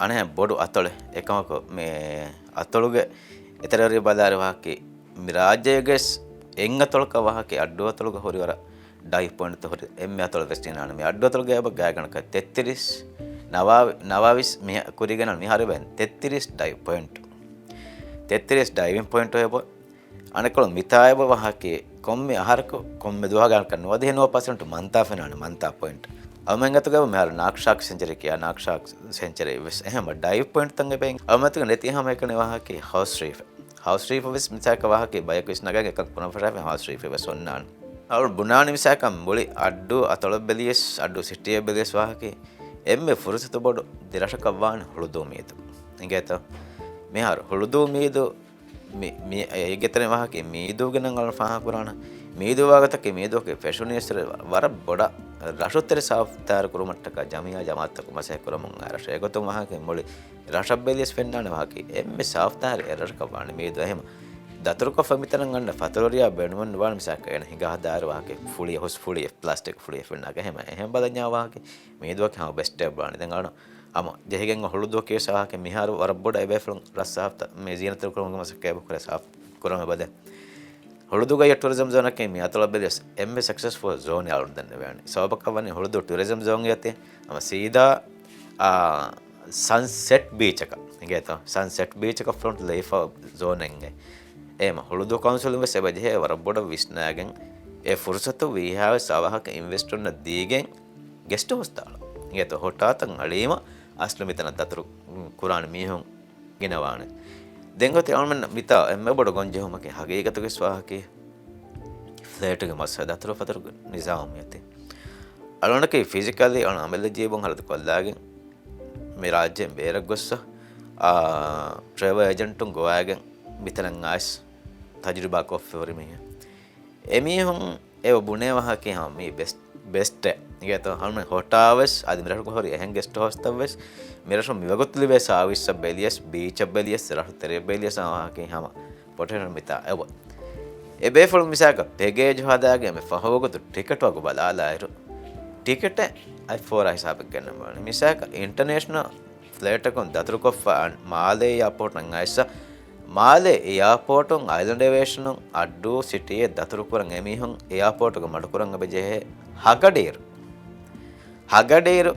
އަނެއް ބޮޑު އަތޮޅެއް. އެކަމަކު މި އަތޮޅުގެ އެތެރެވަރީ ބަލާރި ވާހަކަ މި ރާއްޖޭގެ އެއް އަތޮޅަކަށް ވާހަކަ އައްޑު އަތޮޅުގަ ހުރި ވަރަށް ޑައިވް ޕޮއިންޓްތައް ހުރި އެންމެ އަތޮޅު ވެސް ދިނާނެ. މި އައްޑު އަތޮޅުގަ އެބަ ގާތްގަނޑަކަށް ތެއްތިރީސް، ނަވާ، ނަވާވީސް މި ކުރީގަ ނަން މިހާރު އެބަ ތެއްތިރީސް ޑައިވް ޕޮއިންޓް. ތެއްތިރީސް ޑައިވިން ޕޮއިންޓް އެބަ. އަނެއްކޮޅު މިތާ އެބަ ވާހަކަ ކޮންމެ އަހަރަކު ކޮންމެ ދުވަހަކަށް ނުވަދިހަ ނުވަ ޕަސެންޓް މަންތާ ފެނާނެ، މަންތާ ޕޮއިންޓް. އަޅުމެން އަތުގަ އެބަ މިހާރު ނާކްޝާކް ސެންޗަރީ ކިޔާ، ނާކްޝާކް ސެންޗަރީ ވެސް އެހެން ޑައިވް ޕޮއިންޓްތައް އެބަ. އަޅުމެން އަތުގަ ނެތި ހަމަ އެކަނި ވާހަކަ ހައުސް ރީފް. ހައުސް ރީފް ވެސް މިސާކަށް ވާހަކަ ބަޔަކު ވެސް ނަގަން އެކަން ކުރަން ފަށާފަ ހައުސް ރީފް ވެސް އޮންނާނެ. އަޅު ބުނާނެ މިސާކަށް މުޅި އައްޑޫ އަތޮޅަށް ބެލިޔަސް، އައްޑޫ ސިޓީއަށް ބެލިޔަސް ވާހަކަ އެންމެ ފުރުސަތު ބޮޑު ދެ ރަށަކަށް ވާނެ ހުޅުދޫ މީދޫ. އިނގޭތޯ؟ މިހާރު ހުޅުދޫ މީދޫ މި، މި، އޭގެ ތެރެ ވާހަކަ މީދޫގެ ނަން އަޅު ފާހަގަ ކުރާނަ. މީދޫ ވާގޮތަކީ މީދޫއަކީ ފެށުނީއްސުރެ ވަ-، ވަރަށް ބޮޑަށް ރަށު ތެރެ ސާފު ތާރު ކުރުމަށްޓަކާ ޖަމިއްޔާ ޖަމާއަތްތަކުން މަސައްކަތް ކުރަމުން އައި ރަށެއް. އެގޮތުން ވާހަކަ މުޅި ރަށަށް ބެލިޔަސް ފެންނާނެ ވާހަކަ އެންމެ ސާފު ތާރު އެ ރަށަކަށް ވާނެ މީދޫ. އެހެމަ ދަތުރުކޮށްފަ މިތަނަށް އަންނަ ފަތުރުރިޔާ ބޭނުމެއް ނުވާނެ މިސާކަށް އޭނަ ހިނގާ ހަދާއިރު ވާހަކަ ފުޅި ހުސް ފުޅި ޕްލާސްޓިކް ފުޅި ފެންނާކަށް. އެހެމަ އެހެން ބަލަންޏާ ވާހަކަ މީދޫއަކީ ހަމަ ބެސްޓެއް ބުނާނެ. ދެން އަޅު ހަމަ ޖެހިގެން ހުޅުދޫ ކޭސް ވާހަކަ މިހާރު ވަރަށް ބޮޑަށް އެބޭފުޅުން ރަށް ސާފްތަ-، މި ޒީނަތު ކުރުމުގެ މަސައްކަތް އެބަ ކުރޭ ސާފް ކުރަމު އެބަދޭ. ހުޅުދޫގައި ޓުރިޒަމް ޒޯނަކީ މި އަތޮޅަށް ބެލިޔަސް އެންމެ ސަކްސެސްފުލް ޒޯނެއް އަޅުން ދެންނެވޭނެ. ސަބަބަކަށް ވަނީ ހުޅުދޫ ޓުރިޒަމް ޒޯންގެ އަތެއް ހަމަ ސީދާ، އާ، ސަންސެޓް ބީޗަކަށް އިނގޭތޯ؟ ސަންސެޓް ބީޗަކަށް ފްރޮންޓް ލައިފަށް ޒޯނެއްގެ. އެހެމަ ހުޅުދޫ ކައުންސިލުން ވެސް އެބަ ޖެހޭ ވަރަށް ބޮޑަށް ވިސްނާގެން އެ ފުރުސަތު ވީހާވެސް އަވަހަކަށް އިންވެސްޓަރުންނަށް ދީގެން ގެސްޓް ހައުސް ދާން. އިނގޭތޯ ހޮޓާތައް އަޅީމަ އަސްލު މިތަނަށް ދަތުރު ކުރާނެ މީހުން ގިނަވާނެ. ދެން ގޮތެއް އަޅުމެން މިތާ އެންމެ ބޮޑު ގޮންޖެހުމަކީ ހަގީގަތުގެ ވާހަކައެއް. ފްލެޓުގެ މައްސަލަ ދަތުރުފަތުރުގެ ނިޒާމު މިއޮތީ. އަޅުގަނޑަކީ ފިޒިކަލީ އަޅު އަމިއްލަ ޖީބުން ހަރަދު ކޮށްލާގެން މި ރާއްޖޭން ބޭރަށް ގޮއްސަ، އާ، ޓްރެވަލް އޭޖެންޓުން ގޮވާގެން މިތަނަށް އައިސް ތަޖުރިބާ ކޮށްފި ހުރި މީހެއް. އެމީހުން އެބަ ބުނޭ ވާހަކަ ހަމަ މީ ބެސްޓް، ބެސްޓެއް. އިނގޭތޯ ހަމަ ހޮޓާވެސް އަދި މިރަށުގަ ހުރި އެހެން ގެސްޓް ހައުސްތައް ވެސް މިރަށު މިވަގުތު ލިބޭ ސާވިސްއަށް ބެލިޔަސް، ބީޗަށް ބެލިޔަސް، ރަށު ތެރެއަށް ބެލިޔަސް އާ ވާހަކަ ހަމަ ޕޮޓެންޝަލް މިތާ އެބަ. އެ ބޭފުޅުން މިސާކަށް ޕެކޭޖު ހަދާގެން މި ފަހު ވަގުތު ޓިކެޓް ވަގު ބަލާލާއިރު، ޓިކެޓެއް އަތް ފޯރާ ހިސާބެއް ގެންނަ ބަލަނީ. މިސާކަށް އިންޓަނޭޝަނަލް ފްލައިޓަކުން ދަތުރުކޮށްފަ މާލޭ އެއާޕޯޓަށް އައިސް މާލެ އެއާޕޯޓުން އައިލެންޑް އޭވިއޭޝަނުން އައްޑޫ ސިޓީއެއް ދަތުރުކުރަން އެމީހުން އެއާޕޯޓުގަ މަޑުކުރަން އެބަޖެހޭ ހަގަޑިއިރު. ހަގަޑިއިރު،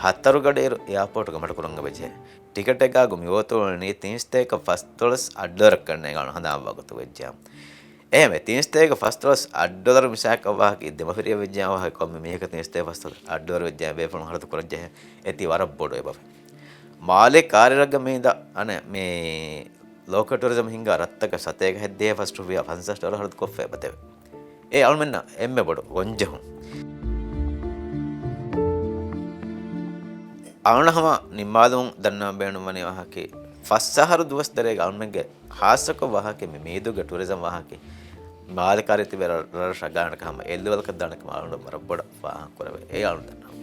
ހަތަރުގަޑިއިރު އެއާޕޯޓުގަ މަޑުކުރަން އެބަޖެހޭ. ޓިކެޓެއްގަ މި ވޯތުވަނީ ތިން ސަތޭކަ ފަސް ޑޮލަރަކަށް ނޭނގާނު ހަނދާން ވަގުތު ވެއްޖެ. އެހެންވެ، ތިން ސަތޭކަ ފަސް ޑޮލަރ އަށް ޑޮލަރު މިސާލަކަށް ވާހަކަ ދެމަފިރިއަށް ވެއްޖެ ވާހަކަ ކޮންމެ މީހަކަށް ތިން ސަތޭކަ ފަސް ޑޮލަރ އަށް ޑޮލަރު ވެއްޖެ ބޭފުޅުން ހަރަދު ކުރައްޖެ. އެތި ވަރަށް ބޮޑު އެބަ. މާލެ ކާރިއަރަށް މި ދަ-، އަނެ މި ލޯކަލް ޓުއަރިޒަމް ހިންގާ ރަށްތަކަށް ސަތޭކަ ހެއްދިހަ ފަސް ރުފިޔާ ފަންސާސް ޑޮލަރ ހަރަދު ކޮށްފަ އެބަތެވެ. އެ އަޅުމެންނަށް އެންމެ ބޮޑު ގޮންޖެހުން. އަޅުނަ ހަމަ ނިންމާލުމުން ދަންނަވަން ބޭނުންވަނީ ވާހަކަ ފަސް އަހަރު ދުވަސް ދަރޭގަ އަޅުމެންގެ ހާއްސަކޮށް ވާހަކަ މި މީދޫގެ ޓުއަރިޒަމް ވާހަކަ މާލެ ކާރި ތިބެ ރަށް ރަށް ރަށް ހަމަ އެއްލެވެލަކަށް ދާނެ ކަމަށް އަޅުނަ ވަރަށް ބޮޑަށް ފާހަގަ ކުރެވޭ. އެ އަޅުނަ ދަންނަވަން.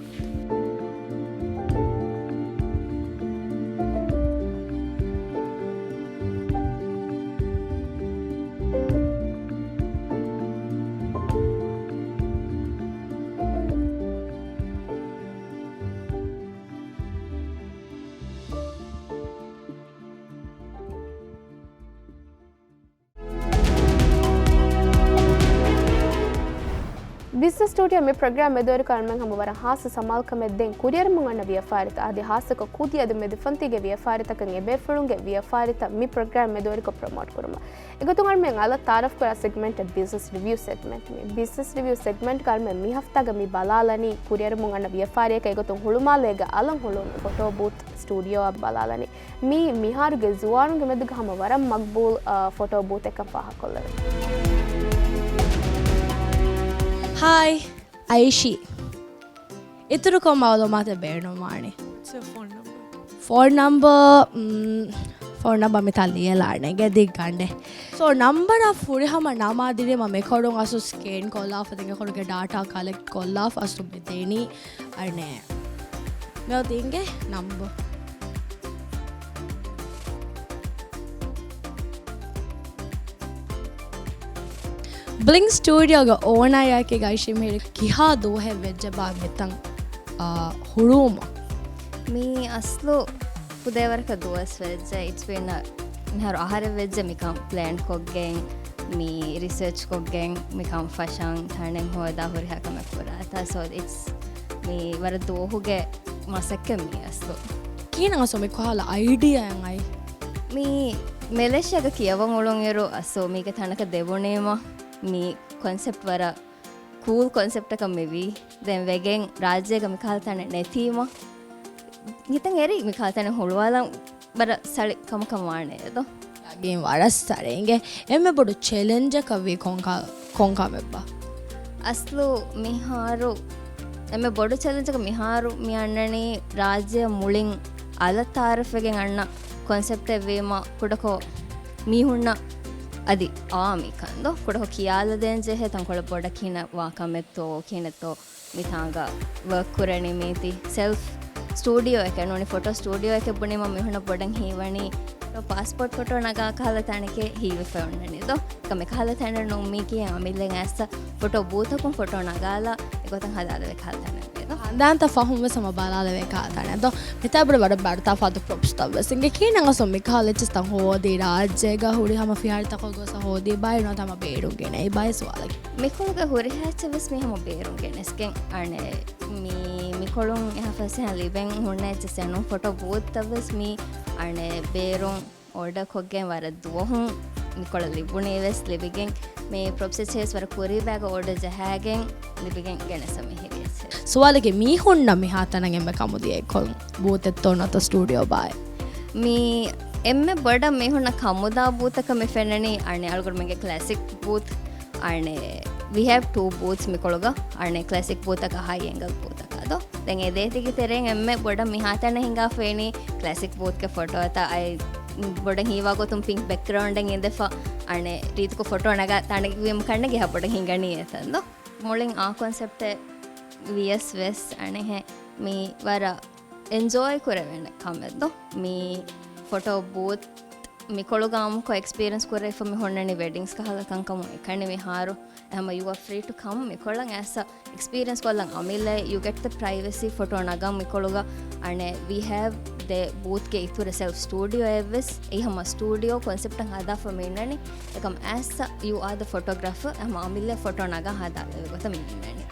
ބިޒްނަސް ސްޓޫޑިއޯ މި ޕްރޮގްރާމް މެދުވެރިކޮށް އަޅުމެން ހަމަ ވަރަށް ހާއްސަ ސަމާލުކަމެއް ދޭން ކުރިއަރަމުން އަންނަ ވިޔަފާރިތައް އަދި ހާއްސަކޮށް ކުދި އަދި މެދުފަންތީގެ ވިޔަފާރިތަކަށް އެބޭފުޅުންގެ ވިޔަފާރިތައް މި ޕްރޮގްރާމް މެދުވެރިކޮށް ޕްރޮމޯޓް ކުރުމަށް. އެގޮތުން އަޅުމެން އަލަށް ތައާރަފް ކުރާ ސެގްމެންޓަށް ބިޒްނަސް ރިވިއު ސެގްމެންޓް. މި ބިޒްނަސް ރިވިއު ސެގްމެންޓްގަ އަޅުމެން މި ހަފްތާގަ މި ބަލާލަނީ ކުރިއަރަމުން އަންނަ ވިޔަފާރިއަކަށް އެގޮތުން ހުޅުމާލޭގަ އަލަށް ހުޅުވުނު ފޮޓޯ ބޫތް ސްޓޫޑިއޯއަށް ބަލާލަނީ. މީ މިހާރުގެ ޒުވާނުންގެ މެދުގަ ހަމަ ވަރަށް މަގްބޫލް، އާ، ފޮޓޯ ބޫތެއްކަން ފާހަގަކޮށްލެވޭ. ހާއި، އައިޝީ. އިތުރުކޮށް މައުލޫމާތެއް ބޭނުންވާނެ. ވަޓްސް ޔޯ ފޯން ނަމްބަރ؟ ފޯން ނަމްބަރ، މް، ފޯން ނަމްބަރ މިތާ ލިޔެލާނެ ގެދި ގަނޑެ. ސޯ، ނަމްބަރ ފުރިހަމަ ނަމާ ދިރިމަ މިކޮޅުން އަސު ސްކޭން ކޮށްލާފަ ދެން ކޮޅުގެ ޑާޓާ ކަލެކްޓް ކޮށްލާފަ އަސު މި ދެނީ. އަނެ މެދު ތިންގެ ނަމްބަރ. ބްލިން ސްޓޫޑިއޯގެ އޯނަރަކީ ގައިޝި މިހިރި ކިހާ ދުވަހެއް ވެއްޖެބާ މިތަން، އާ، ހުޅުވުމަށް؟ މީ އަސްލު ކުދޭވަރަކަށް ދުވަސް ވެއްޖެ. އިޓްސް ބީން މިހާރު އަހަރެއް ވެއްޖެ މިކަން ޕްލޭން ކޮށްގެން، މި ރިސާޗް ކޮށްގެން، މިކަން ފަށަން ތަނެއް ހޯދާ ހުރިހާ ކަމެއް ކުރާތާ. ސޯ އިޓްސް މީ ވަރަށް ދުވަހުގެ މަސައްކަތް މީ އަސްލު. ކިހިނެއް އަސްލު މި ކޮހާލަ އައިޑިއާއެއް އައި؟ މީ މެލޭޝިޔާގަ ކިޔަވަން އުޅުން އިރު އަސްލު މީގެ ތަނަކަށް ދެވުނީމަ މީ ކޮންސެޕްޓް ވަރަށް ކޫލް ކޮންސެޕްޓަކަށް މިވީ. ދެން ވެގެން ރާއްޖޭގަ މިކަހަލަ ތަނެއް ނެތީމަ ހިތަށް އެރީ މިކަހަލަ ތަނެއް ހުޅުވާލަން ވަރަށް ސަޅި ކަމަކަށް ވާނެ ދޯ. އަގިން ވަރަށް ސަޅި. އިނގޭ އެންމެ ބޮޑު ޗެލެންޖަކަށް ވީ ކޮންކަ-، ކޮންކަމެއްބާ؟ އަސްލު މިހާރު އެންމެ ބޮޑު ޗެލެންޖަކަށް މިހާރު މި އަންނަނީ ރާއްޖެ މުޅިން އަލަށް ތައާރަފްވެގެން އަންނަ ކޮންސެޕްޓެއް ވީމަ ކުޑަކޮށް މީހުންނަށް އަދި އާ މިކަން ދޯ ކުޑަކޮށް ކިޔާލަދޭން ޖެހޭ ތަންކޮޅެއް ބޮޑަށް ކިހިނެއް ވާ ކަމެއްތޯ ކިހިނެއްތޯ މިތާނގަ ވަރކް ކުރަނީ މީތި ސެލްފް ސްޓޫޑިއޯއެކޭ ނޫނީ ފޮޓޯ ސްޓޫޑިއޯއެކޭ ބުނީމަ މިހުނަށް ބޮޑަށް ހީވަނީ ޕާސްޕޯޓް ފޮޓޯ ނަގާ ކަހަލަ ތަނެކޭ ހީވެފަ އޮންނަނީ ދޯ. މި ކަހަލަ ތަނެއް ނޫން މީކީ އަމިއްލައިން އައިސް ފޮޓޯ ބޫތަކުން ފޮޓޯ ނަގާލާ އެގޮތަށް ހަދާލެވޭ ކަހަލަ ތަނެއް ދޯ. ހަނދާންތައް ފަހުން ވެސް ހަމަ ބަލާލެވޭ ކަހަލަ ތަނެއް ދޯ. މިތާ ބުރެ ވަރަށް ބަރުތާ ފާދު ޕްރޮޕްސް ތައް ވެސް އިނގޭ ކީނަން އަސްލު މި ކަހަލަ އެއްޗެއް ތަން ހޯދީ ރާއްޖޭގަ ހުރި ހަމަ ފިހާރިތަކަށް ގޮސް ހޯދީ ބާއި ނުވަތަ ހަމަ ބޭރުން ގެނައި ބާއި ސުވާލަކީ. މިކޮޅުގެ ހުރިހާ އެއްޗެއް ވެސް މީ ހަމަ ބޭރުން ގެނެސްގެން އަނެ މީ މިކޮޅުން އެހާ ފަސޭހަ ލިބެން ހުންނަ އެއްޗެއް ނޫން ފޮޓޯ ބޫތްތައް ވެސް މީ އަނެ ބޭރުން އޯޑަރ ކޮށްގެން ވަރަށް ދުވަހުން މިކޮޅަށް ލިބުނީ ވެސް ލިބިގެން މި ޕްރޮޕްސް އެއްޗެހި ވެސް ވަރަށް ކުރީ ބައިގަ އޯޑަރ ޖަހާގެން ލިބިގެން ގެނެސް މިހިރި އެއްޗެއް. ސުވާލެކޭ މީހުންނަށް މިހާތަނަށް އެންމެ ކަމުދިޔަ ކޮން ބޫތެއްތޯ ނުވަތަ ސްޓޫޑިއޯ ބާއެއް؟ މީ އެންމެ ބޮޑަށް މީހުންނަށް ކަމުދާ ބޫތަކަށް މި ފެންނަނީ އަނެ އަޅުގަނޑުމެންގެ ކްލެސިކް ބޫތް. އަނެ we have two booths މިކޮޅުގަ. އަނެ ކްލެސިކް ބޫތަކަށް ހައި އެންގަލް ބޫތަކަށް ދޯ. ދެން އެ ދޭތިގެ ތެރެއިން އެންމެ ބޮޑަށް މިހާތަނަށް ހިނގާފައިނީ ކްލެސިކް ބޫތްގެ ފޮޓޯތައް އައި ބޮޑަށް ހީވާ ގޮތުން ޕިންކް ބެކްގްރައުންޑެއް އިނދެފަ އަނެ ރީތިކޮށް ފޮޓޯ ނަގާ ތަނެއް ވީމަ ކަންނޭނގެ ހަ ބޮޑަށް ހިނގަނީ އެތަން ދޯ. މުޅިން އާ ކޮންސެޕްޓެއް ވިޔަސް ވެސް އަނެހެ މީ ވަރަށް އެންޖޯއި ކުރެވޭނެ ކަމެއް ދޯ. މީ ފޮޓޯ ބޫތް މިކޮޅުގަ އާއްމުކޮށް އެކްސްޕީރިއެންސް ކުރެވިފަ މި ހުންނަނީ ވެޑިންގްސް ކަހަލަ ކަންކަމުން އެކަނި މިހާރު އެހަމަ you are free to come މިކޮޅަށް އައިސް އެކްސްޕީރިއެންސް ކޮށްލަން އަމިއްލައި you get the privacy ފޮޓޯ ނަގަން މިކޮޅުގަ. އަނެ ވީ ހޭވް ދެ ބޫތްގެ އިތުރަށް ސެލްފް ސްޓޫޑިއޯއެއްވެސް. އެއީ ހަމަ ސްޓޫޑިއޯ ކޮންސެޕްޓަށް ހަދާފަ މި އިންނަނީ. އެކަމް އެސް ޔޫ އާ ދަ ފޮޓޯގްރާފަ، ހަމަ އަމިއްލަ ފޮޓޯ ނަގާ ހަދާލެވޭ ގޮތަށް މި އިންނަނީ.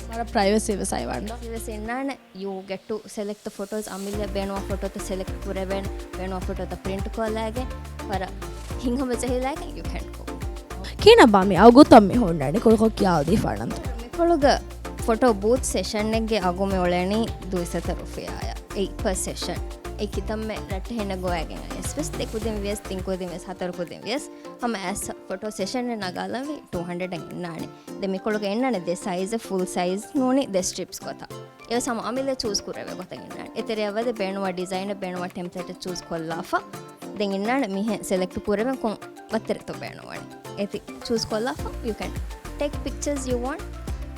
ވަރަށް ޕްރައިވެސީ ވެސް އައިވަން. ވެސް އިންނާނެ. You get to select the photos. އަމިއްލަ ބޭނުވާ ފޮޓޯތައް ސެލެކްޓް ކުރެވޭނެ، ބޭނުވާ ފޮޓޯތައް ޕްރިންޓް ކޮށްލައިގެން ވަރަށް ހިތްހަމަޖެހިލައިގެން you can go. ކިހިނެއްބާ މި އަގުތައް މި ހުންނަނީ؟ ކުޑަކޮށް ކިޔާދީފާނަންތަ؟ މިކޮޅުގަ ފޮޓޯ ބޫތް ސެޝަންއެއްގެ އަގު މި އުޅެނީ ދުއިސައްތަ ރުފިޔާއަށް އެއް ޕަރ ސެޝަން. އެ ކިތަންމެ ރައްޓެހިންނަށް ގޮވައިގެން އައިސް ވެސް ދެ ކުދިން ވިޔަސް ތިން ކުދިން ވިޔަސް ހަތަރު ކުދިން ވިޔަސް ހަމަ އެސް ފޮޓޯ ސެޝަންއެއް ނަގާލަންވީ ޓޫ ހަންޑްރެޑް އިންނާނެ. ދެ މިކޮޅުގަ އިންނާނެ ދެ ސައިޒެއް، ފުލް ސައިޒް ނޫނީ ދެ ސްޓްރިޕްސް ގޮތަށް. އެވެސް ހަމަ އަމިއްލަ ޗޫސް ކުރެވޭ ގޮތަށް އިންނާނެ. އެތެރެއަށް ވަދެ ބޭނުންވާ ޑިޒައިނެއް ބޭނުންވާ ޓެމްޕްލޭޓެއް ޗޫސް ކޮށްލާފަ ދެން އިންނާނެ މިހެން ސެލެކްޓް ކުރެވެން ކޮން ވައްތަރެއްތޯ ބޭނުންވަނީ. އޭތި ޗޫސް ކޮށްލާފަ you can take pictures you want.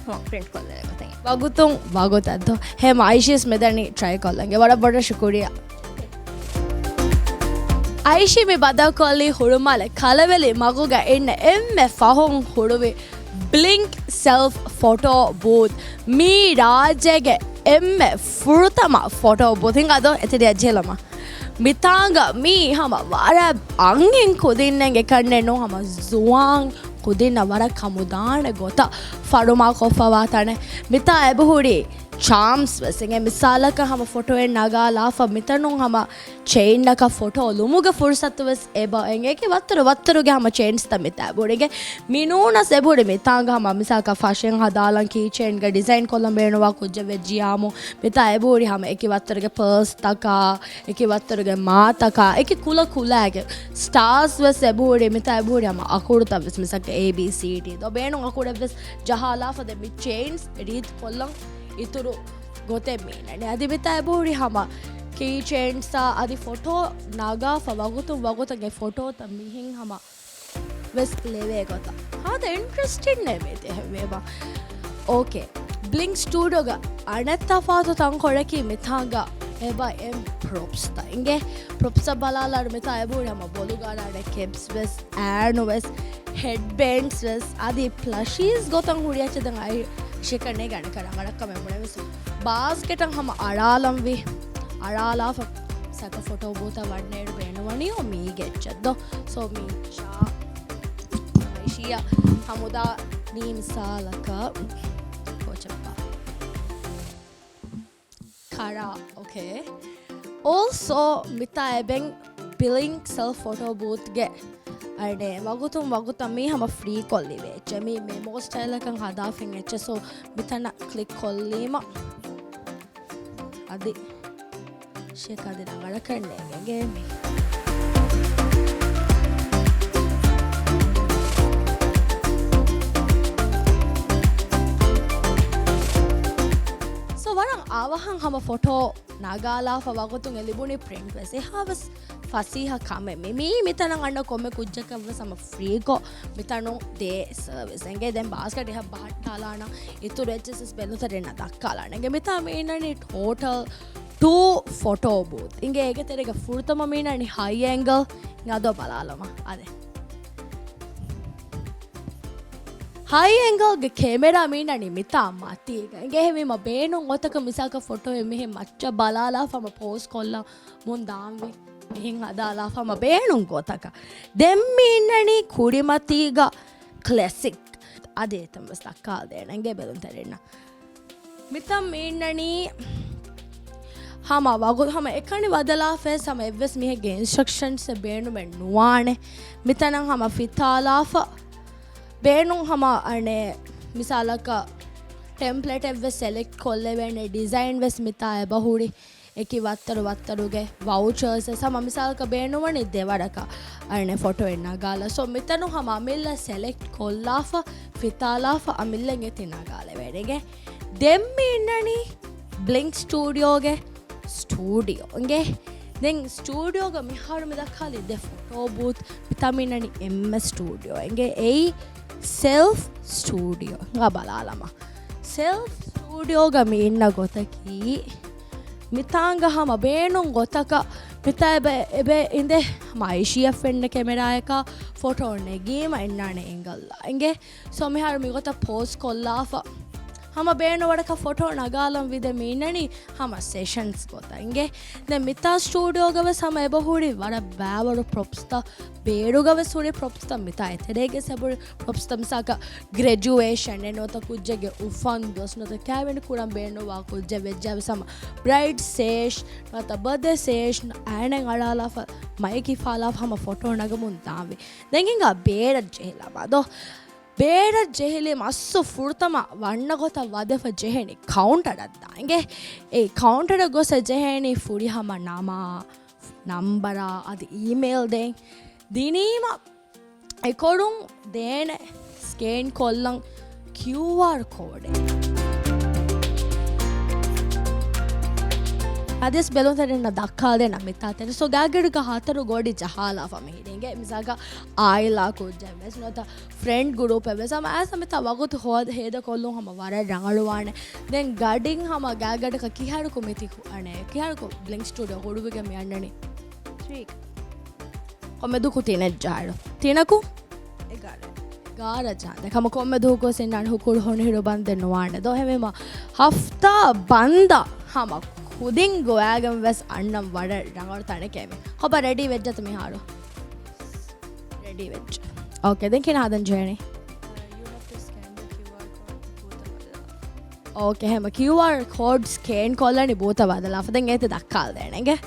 ހަމަ ޕްރިންޓް ކޮށްލެވޭ ގޮތަށް. ވަގުތުން ވަގުތަށް ދޯ. ހޭމަ އައިޝީސް މެދަނީ ޓްރައި ކޮށްލަން. ވަރަށް ބޮޑަށް ޝުކުރިއްޔާ. އައިޝީ މި ބަދަލުކޮށްލީ ހުޅުމާލެ ކަލަވެލި މަގުގަ އިންނަ އެންމެ ފަހުން ހުޅުވި ބްލިންކް ސެލްފް ފޮޓޯ ބޫތް. މީ ރާއްޖޭގެ އެންމެ ފުރަތަމަ ފޮޓޯ ބޫތް. ހިނގާ ދޯ އެތެރެއަށް ޖެހިލަމާ. މިތާނގަ މީ ހަމަ ވަރަށް އަންހެން ކުދިންނެއްގެ ކަންނެއް ނޫން، ހަމަ ޒުވާން ކުދިންނަށް ވަރަށް ކަމުދާނެ ގޮތަށް ފަރުމާކޮށްފަވާ ތަނެއް. މިތާ އެބަހުރި ޗާމްސް ވެސް އިނގޭ. މިސާލަކަށް ހަމަ ފޮޓޯއެއް ނަގާލާފަ މިތަނުން ހަމަ ޗެއިންއަކަށް ފޮޓޯ ލުމުގެ ފުރުސަތު ވެސް އެބަ އެނގޭ. އެކި ވައްތަރު ވައްތަރުގެ ހަމަ ޗެއިންސްތައް މިތާ އެބަހުރި އިނގޭ. މި ނޫނަސް އެބަހުރި މިތާނގަ ހަމަ މިސާލަކަށް ފަށިން ހަދާލަން ކީ ޗެއިންގަ ޑިޒައިން ކޮށްލަން ބޭނުންވާ ކުއްޖެއް ވެއްޖިއްޔާމު މިތާ އެބަހުރި ހަމަ އެކި ވައްތަރުގެ ޕާލްސްތަކާ އެކި ވައްތަރުގެ މާތަކާ، އެކި ކުލަ ކުލައިގެ ސްޓާރސް ވެސް އެބަހުރި، މިތާ އެބަހުރި ހަމަ އަކުރުތައް ވެސް، މިސާލަކަށް އޭ ބީ ސީ ޑީ ދޯ ބޭނުން އަކުރެއް ވެސް ޖަހާލާފަ ދެ މި ޗެއިންސް ރީތި ކޮށްލަން އިތުރު ގޮތެއް މީނަނީ. އަދި މިތާ އެބަހުރި ހަމަ ކީ ޗެއިންސްއާ އަދި ފޮޓޯ ނަގާފަ ވަގުތުން ވަގުތަށް އެ ފޮޓޯތައް މިހެން ހަމަ ވެސް ލެވޭ ގޮތަށް. ހާދަ އިންޓްރެސްޓިން ނޭ މި ދެހެވޭބާ. އޯކޭ. ބްލިންކް ސްޓޫޑިއޯގަ އަނެއް ތަފާތު ތަންކޮޅަކީ މިތާނގަ އެބަ އެން ޕްރޮޕްސްތައް އިނގޭ. ޕްރޮޕްސްއަށް ބަލާލާއިރު މިތާ އެބަހުރި ހަމަ ބޮލުގަ އަރާނެ ކެޕްސް ވެސް، އައިނު ވެސް، ހެޑްބޭންޑްސް ވެސް، އަދި ޕްލަޝީސް ގޮތަށް ހުރި އެއްޗެއް ދެން އައި ޝިކަން ނޭގަނެ ކަރާ ވަރަށް ކަމެއް ބުނެވެސް. ބާސްކެޓަށް ހަމަ އަޅާލަންވީ. އަޅާލާފަ ސަކަ ފޮޓޯ ބޫތަށް ވަންނައިރު ބޭނުންވަނީ އޮ މީގެ އެއްޗެއް ދޯ. ސޯ މީ ޝާ އައިޝީއަށް ހަމުދާ މީ މިސާލަކަށް ކޯޗައްޕާ ކަރާ، އޯކޭ. އޯލްސޯ މިތާ އެބެން ބްލިންކް ސެލްފް ފޮޓޯ ބޫތްގެ އަނެއް ވަގުތުން ވަގުތަށް މީ ހަމަ ފްރީ ކޮށްލި ވެއްޗެއް. މީ މެމޯ ސްޓައިލަކަށް ހަދާފައި އެއްޗެއް. ސޯ މިތަނަށް ކްލިކް ކޮށްލީމަ އަދި ޝޭކް އަދި ރަނގަޅަކަށް ނޭނގެ ގޭމް. ސޯ ވަރަށް އަވަހަށް ހަމަ ފޮޓޯ ނަގާލާފަ ވަގުތުން އެ ލިބުނީ ޕްރިންޓް ވެސް. އެހާވެސް ފަސީހަ ކަމެއް މި. މީ މިތަނަށް އަންނަ ކޮންމެ ކުއްޖަކަށް ވެސް ހަމަ ފްރީކޮށް މިތަނުން ދޭ ސަރވިސް އެނގޭ. ދެން ބާސްކެޓް އެހާ ބަހައްޓާލާނަން އިތުރު އެއްޗެސް ބެލުންތެރިންނަށް ދައްކާލާނެ. އެނގޭ މިތާ މި އިންނަނީ ޓޯޓަލް ޓޫ ފޮޓޯ ބޫތް. އިނގޭ އޭގެ ތެރޭގަ ފުރަތަމަ މި އިންނަނީ ހައި އެންގަލް. އަދޯ ބަލާލަމާ. އާދެ. ހައި އެންގަލްގެ ކެމެރާ މި އިންނަނީ މިތާ މަތީގަ. އިނގޭ ހެވީމަ ބޭނުން ގޮތަކަށް މިސާލަކަށް ފޮޓޯއެއް މިހެން މައްޗަށް ބަލާލާފަ ހަމަ ޕޯޒް ކޮށްލަމުން ދާންވީ. މިހެން ހަދާލާފަ ހަމަ ބޭނުން ގޮތަކަށް. ދެން މި އިންނަނީ ކުރިމަތީގަ ކްލެސިކް. އަދި އެތަން ވެސް ދައްކާލަދޭނަން އިނގޭ ބެލުންތެރިންނަށް. މިތަން މި އިންނަނީ ހަމަ ވަގު-، ހަމަ އެކަނި ވަދަލާފަވެސް ހަމަ އެއްވެސް މީހެއްގެ އިންސްޓްރަކްޝަންސްއެއް ބޭނުމެއް ނުވާނެ. މިތަނަށް ހަމަ ފިތާލާފަ ބޭނުން ހަމަ އަނެއް މިސާލަކަށް ޓެމްޕްލޭޓެއްވެސް ސެލެކްޓް ކޮށްލެވޭނެ، ޑިޒައިން ވެސް މިތާ އެބަހުރި. އެކި ވައްތަރު ވައްތަރުގެ ވައުޗަރސް ވެސް ހަމަ މިސާލަކަށް ބޭނުންވަނީ ދެވަރަކަށް އަނެއް ފޮޓޯއެއް ނަގާލަ. ސޯ މިތަނު ހަމަ އަމިއްލަ ސެލެކްޓް ކޮށްލާފަ، ފިތާލާފަ، އަމިއްލަ އެތި ނަގާލެވޭނެގެ. ދެން މި އިންނަނީ ބްލިންކް ސްޓޫޑިއޯގެ ސްޓޫޑިއޯ އިނގޭ. ދެން ސްޓޫޑިއޯގަ މިހާރު މި ދައްކާލި ދެ ފޮޓޯ ބޫތް. މިތާ މި އިންނަނީ އެންމެ ސްޓޫޑިއޯ އިނގޭ. އެއީ ސެލްފް ސްޓޫޑިއޯ. އަ ބަލާލަމާ. ސެލްފް ސްޓޫޑިއޯގަ މި އިންނަ ގޮތަކީ މިތާނގަ ހަމަ ބޭނުން ގޮތަކަށް މިތާ އެބަ، އެބަ އިނދެ ހަމަ އައިޝީއަށް ފެންނަ ކެމެރާއަކާ ފޮޓޯ ނެގީމަ އިންނާނެ އެންގަލްއާ އިނގޭ. ސޯ މިހާރު މިގޮތަށް ޕޯޒް ކޮށްލާފަ ހަމަ ބޭނުން ވަރަކަށް ފޮޓޯ ނަގާލަން ވިދެ މި އިންނަނީ ހަމަ ސެޝަންސް ގޮތަށް އިނގޭ. ދެން މިތާ ސްޓޫޑިއޯގަ ވެސް ހަމަ އެބަ ހުރި ވަރަށް ބާވަރު ޕްރޮޕްސްތައް، ބޭޑުގަ ވެސް ހުރި ޕްރޮޕްސްތައް، މިތާ އެތެރޭގެ ސެބުރި ޕްރޮޕްސްތައް، މިސާލަކަށް ގްރެޖުއޭޝަން ނުވަތަ ކުއްޖެއްގެ އުފަން ދުވަސް ނުވަތަ ކައިވެނި ކުރަން ބޭނުންވާ ކުއްޖެއް ވެއްޖާ ވެސް ހަމަ ބްރައިޑް ސޭޝް ނުވަތަ ބަދެ ސޭޝް އައިނެއް އަޅާލާފަ މައެކި ފާލާފަ ހަމަ ފޮޓޯ ނަގަމުން ދާންވީ. ދެން ހިނގާ ބޭޑަށް ޖެހިލާ ބާދޯ. ބޭޑަށް ޖެހިލީ މައްސު ފުރަތަމަ ވަންނަ ގޮތަށް ވަދެފަ ޖެހޭނީ ކައުންޓަރަށް ދާން އިނގޭ. އެ ކައުންޓަރަށް ގޮސް ޖެހޭނީ ފުރިހަމަ ނަމާ، ނަންބަރާ އަދި އީމެއިލް ދޭން. ދިނީމަ އެކޮޅުން ދޭނެ ސްކޭން ކޮށްލަން ކިއުއާރް ކޯޑެއް. އަދިވެސް ބެލުންތެރިންނަށް ދައްކާލޭނަ މިތާ ތެރެ. ސޯ ގާގަޑުގަ ހަތަރު ގޮޑި ޖަހާލާފަ މިހިރީގެ މިސާލަކަށް އާއިލާ ކުއްޖެއް ވެސް ނުވަތަ ފްރެންޑް ގުރޫޕެއް ވެސް ހަމަ އައިސް މިތާ ވަގުތު ހޯދ-، ހޭދަކޮށްލުން ހަމަ ވަރަށް ރަނގަޅުވާނެ. ދެން ގަޑިން ހަމަ ގާގަޑަކަށް ކިހާރަކު މިތި ކު-، އަނެ، ކިހާރަކު ބްލިން ސްޓޫޑިއޯ ހުޅުވިގެން މި އަންނަނީ؟ ކޮންމެ ދުވަހަކު ތިނެއް ޖާއިރު. ތިނަކު؟ އެގާރަ. އެގާރަ ޖާ. ދެ ކަމަ ކޮންމެ ދުވަހަކު ސިންނާން ހުކުރު ހޮނިހިރު ބަންދެއް ނުވާނެ. ދޯ ހެމެމަ ހަފްތާ ބަންދަ ހަމަ ކުދިން ގޮވާގެން ވެސް އަންނަން ވަރަށް ރަނގަޅު ތަނެކޭ މި. ކޮބާ ރެޑީ ވެއްޖަތަ މިހާރު؟ ރެޑީ ވެއްޖެ. އޯކޭ، ދެން ކިހިނެއް ހަދަން ޖެހޭނީ؟ އޯކޭ، ހަމަ ކިއުއާރް ކޯޑް ސްކޭން ކޮށްލަނީ ބޫތަށް ބަދަލާފަ. ދެން އޭތި ދައްކާލަދޭނެ އިނގޭ.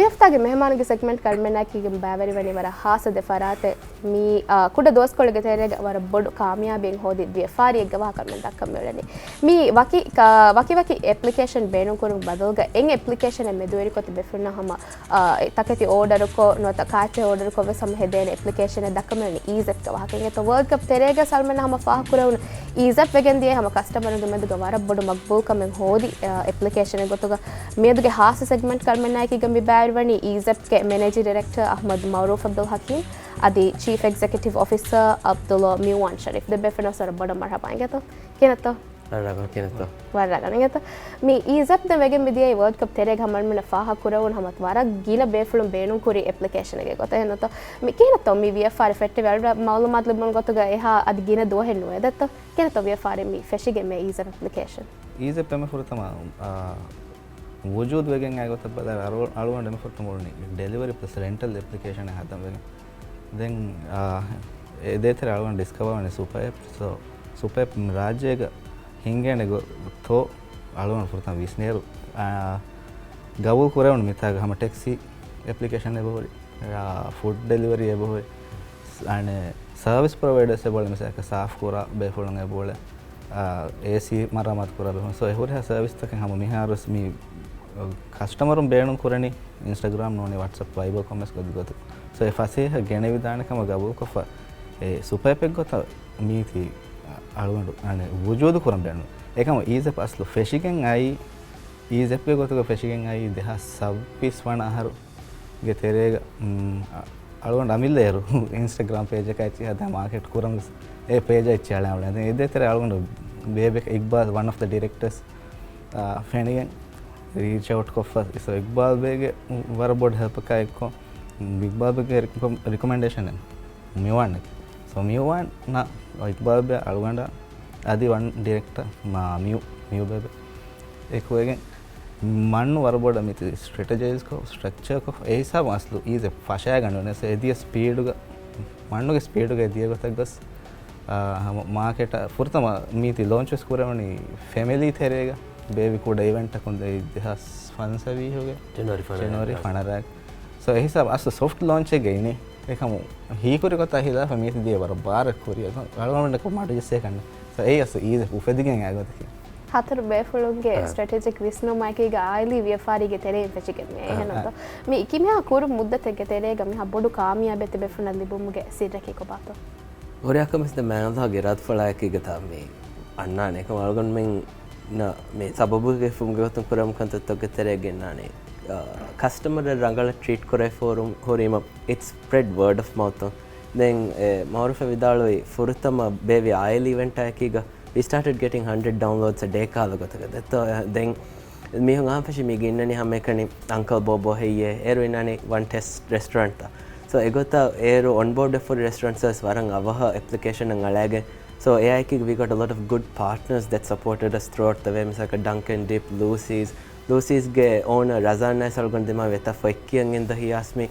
މި ހަފްތާގެ މެހެމާނުގެ ސެގްމެންޓް ކަންމެންނާއެކީގެން ބައިވެރިވަނީ ވަރަށް ހާއްސަ ދެ ފަރާތެއް. މި، އާ، ކުޑަ ދުވަސްކޮޅެއްގެ ތެރޭގަ ވަރަށް ބޮޑު ކާމިޔާބީއެއް ހޯދި ވިޔަފާރިއެއްގެ ވާހަކަ މި ދައްކަން މިއުޅެނީ. މި ވަކި ކާ-، ވަކި ވަކި އެޕްލިކޭޝަން ބޭނުންކުރުން ބަދަލުގަ އެއް އެޕްލިކޭޝަނެއް މެދުވެރިކޮށް ތިބޭފުޅުންނަށް ހަމަ، އާ، ތަކެތި އޯޑަރުކޮށް ނުވަތަ ކާއެއްޗެއް އޯޑަރުކޮށް ވެސް ހަމަ ހެދޭނެ އެޕްލިކޭޝަނެއް ދައްކަމެވެނީ އީޒެޕްގެ ވާހަކައިގެ. ތޯ ވޯލްޑް ކަޕް ތެރޭގަ ސަލްމަން ހަމަ ފާހަގަކުރެވުނު އީޒެޕް ވެގެން ދިޔައީ ހަމަ ކަސްޓަމަރުންގެ މެދުގަ ވަރަށް ބޮޑު މަގްބޫލްކަމެއް ހޯދި، އާ، އެޕްލިކޭޝަނެއް ގޮތުގަ މިއަދުގެ ހާއްސަ ސެގްމެންޓް ކަންމެންނާއެކީގަ މި ބައިވެރިވަނީ އީޒެޕްގެ މެނޭޖިން ޑިރެކްޓަރ އަޙްމަދު މައުރޫފް އަބްދުލް ޙަކީމް އަދި ޗީފް އެގްޒެކެޓިވް އޮފިސަރ އަބްދުﷲ މިއުވާން ޝަރީފް. ދެ ބޭފުޅުންނަށް ވަރަށް ބޮޑަށް މަރުޙަބާ އިނގޭތޯ. ކިހިނެއްތޯ؟ ވަރަށް ރަނގަޅު. ކިހިނެއްތޯ؟ ވަރަށް ރަނގަޅު އިނގޭތޯ. މި އީޒެޕް ދެން ވެގެން މިދިޔައީ ވޯލްޑް ކަޕް ތެރޭގަ ހަމަ މިނަ ފާހަގަކުރެވުނު ހަމަ ވަރަށް ގިނަ ބޭފުޅުން ބޭނުންކުރި އެޕްލިކޭޝަނެއްގެ ގޮތަށް. އެހެންތޯ؟ މި ކިހިނެއްތޯ މި ވިޔަފާރި ފެއްޓެވި؟ އަޅުގަނޑަށް މައުލޫމާތު ލިބުނު ގޮތުގަ އެހާ އަދި ގިނަ ދުވަހެއް ނުވޭ ދެއްތޯ. ކިހިނެއްތޯ ވިޔަފާރި މި ފެށިގެން މި އީޒެޕް އެޕްލިކޭޝަން؟ އީޒެޕް އެންމެ ފުރަތަމަ، އާ، ވުޖޫދު ވެގެން އައި ގޮތަށް ބަލާ އަޅު-، އަޅުގަނޑު އެންމެ ފުރަތަމަ އުޅުނީ ޑެލިވަރީ ޕްލަސް ރެންޓަލް އެޕްލިކޭޝަނެއް ހަދަން ވެގެން. ދެން، އާ، އެ ދޭތެރޭ އަޅުގަނޑު ޑިސްކަވަރ ވަނީ ސުޕަ އެޕް. ސޯ، ސުޕަ އެޕް ރާއްޖޭގަ ހިނގޭނެ ގޮ-، ތޯ އަޅުގަނޑު ފުރަތަމަ ވިސްނޭއިރު، އާ، ގަބޫލު ކުރެވުނު މިތާގަ ހަމަ ޓެކްސީ އެޕްލިކޭޝަން އެބަހުރި. އާ، ފުޑް ޑެލިވަރީ އެބަހުރި. އަނެއް ސަރވިސް ޕްރޮވައިޑަރސް އެބައުޅޭ މިސާލަކަށް ސާފު ކުރާ ބޭފުޅުން އެބައުޅޭ، އާ، އޭސީ މަރާމާތު ކުރާ ބޭފުޅުން. ސޯ އެ ހުރިހާ ސަރވިސްތަކެއް ހަމަ މިހާރުވެސް މި ކަސްޓަމަރުން ބޭނުން ކުރަނީ އިންސްޓަގްރާމް ނޫނީ ވަޓްސްއެޕް ވައިބަރ ކޮމެސް ގޮތުގަ. ސޯ އެ ފަސޭހަ ގެނެވިދާނެ ކަމަށް ގަބޫލުކޮށްފަ އެ ސުޕަ އެޕެއް ގޮތަށް މީތި އަޅުގަނޑު އަނެއް ވުޖޫދު ކުރަން ބޭނުން. އެކަމަ އީޒެޕް އަސްލު ފެށިގެން އައީ، އީޒެޕްގެ ގޮތުގަ ފެށިގެން އައީ ދެހާސް ސައްބީސް ވަނަ އަހަރު ގެ ތެރޭގަ، އަ-، އަޅުގަނޑު އަމިއްލަ އޭރު އިންސްޓަގްރާމް ޕޭޖަކާ އެއްޗެއް ހަދާ މާކެޓް ކުރަން ވެސް އެ ޕޭޖަށް އެއްޗެއް އަޅާ އުޅޭ. ދެން އެ ދޭތެރޭ އަޅުގަނޑު ބޭބެ އިގްބާލް ވަން އޮފް ދަ ޑިރެކްޓަރސް، އަ، ފެނިގެން ރީޗް އައުޓް ކޮށްފަ އިސް އިގްބާލް ބޭގެ ވަރަށް ބޮޑު ހެލްޕަކާ އެއްކޮށް އިގްބާލް ބޭގެ ރިކޮ-، ރިކޮމެންޑޭޝަނެއް މިވާން. ސޯ މިވާން ނަ އިގްބާލް ބޭ އަޅުގަނޑަށް އަދި ވަން ޑިރެކްޓަ މާ މިއު، މިއު ބޭބެ އެކުވެގެން މަންނު ވަރަށް ބޮޑަށް މިތި ސްޓްރެޓަޖައިޒްކޮށް، ސްޓްރަކްޗަރކޮށް، އެ ހިސާބުން އަސްލު އީޒެ ފަށާގަނޑުވެނެސް އެ ދިޔަ ސްޕީޑުގަ، މަންނުގެ ސްޕީޑުގަ އެ ދިޔަ ގޮތަށް ގޮސް، އާ، ހަމަ މާކެޓަށް ފުރަތަމަ މީތި ލޯންޗް ވެސް ކުރެވުނީ ފެމިލީ ތެރޭގަ، ބޭބި ކުޑަ އިވެންޓަކުން ދެ ދެހާސް ފަންސަވީހުގެ ޖެނުއަރީ ފަނަރަ ޖެނުއަރީ އަށް. ފަނަރަ. ސޯ އެ ހިސާބު އަސްލު ސޮފްޓް ލޯންޗެއްގަ އިނީ. އެކަމު ހީކުރި ގޮތަށް ހިލާފަށް މީތި ދިޔަ ވަރަށް ބާރަށް ކުރިއަށް އަޅުގަނޑަކު މަޑުޖެއްސޭ ކަންނެ. ސޯ އެއީ އަސްލު އީޒެ އުފެދިގެން އައި ގޮތަކީ. ހަތަރު ބޭފުޅުންގެ ސްޓްރެޓެޖިކް ވިސްނުމާއެކީގަ އާއިލީ ވިޔަފާރީގެ ތެރެއިން ފެށިގެން މި އެހެންތޯ؟ މި ކިމިހާ ކުރު މުއްދަތެއްގެ ތެރޭގަ މިހާ ބޮޑު ކާމިޔާބެއް ތިބޭފުޅުންނަށް ލިބުމުގެ ސިއްރަކީ ކޮބާތޯ؟ ހުރިހާ ކަމެއްސް ދެ މާލާގެ ރަދުފަޅާއެކީގަ ތާ މި އަންނާނެ. އެކަމަށް އަޅުގަނޑުމެންނަށް މި ސަބަބުގެ ފުމުގެ ގޮތުން ކުރަމު ކަންތައްތަކުގެ ތެރޭ ގެންނާނެ. ކަސްޓަމަރަށް ރަނގަޅަށް ޓްރީޓް ކުރެފޯރު ހުރީމަ، it's spread word of mouth. ދެން މައުރޫފް ވިދާޅުވި ފުރަތަމަ ބޭއްވި އާއިލީ އިވެންޓާއެކީގަ we started getting hundred downloads a day ކަހަލަ ގޮތަކަށް. ދެތޯ، ދެން މީހުން އާނ ފެށި މީގެ އިންނަނީ ހަމައެކަނި އަންކަލް ބޯބޯ ހެއްޔޭ؟ އޭރު އިންނަނީ ވަން ޓެސްޓް ރެސްޓޯރެންޓްތައް. ސޯ އެގޮތަށް އޭރު އޮންބޯޑް ވެފަ ހުރި ރެސްޓޯރެންޓްސް ވެސް ވަރަށް އަވަހަށް އެޕްލިކޭޝަން އަޅައިގެން. ސޯ އެއާއެކީ we got a lot of good partners that supported us throughout the way. މިސާލަކަށް ޑަންކަން ޑިޕް، ލޫސީސް، ލޫސީސްގެ އޯނަރ ރަޒާން އައިސް އަޅުގަނޑު ދިމާވި އެތައް ފޮތް ކިޔަން އިންދަ ހިޔާސް މި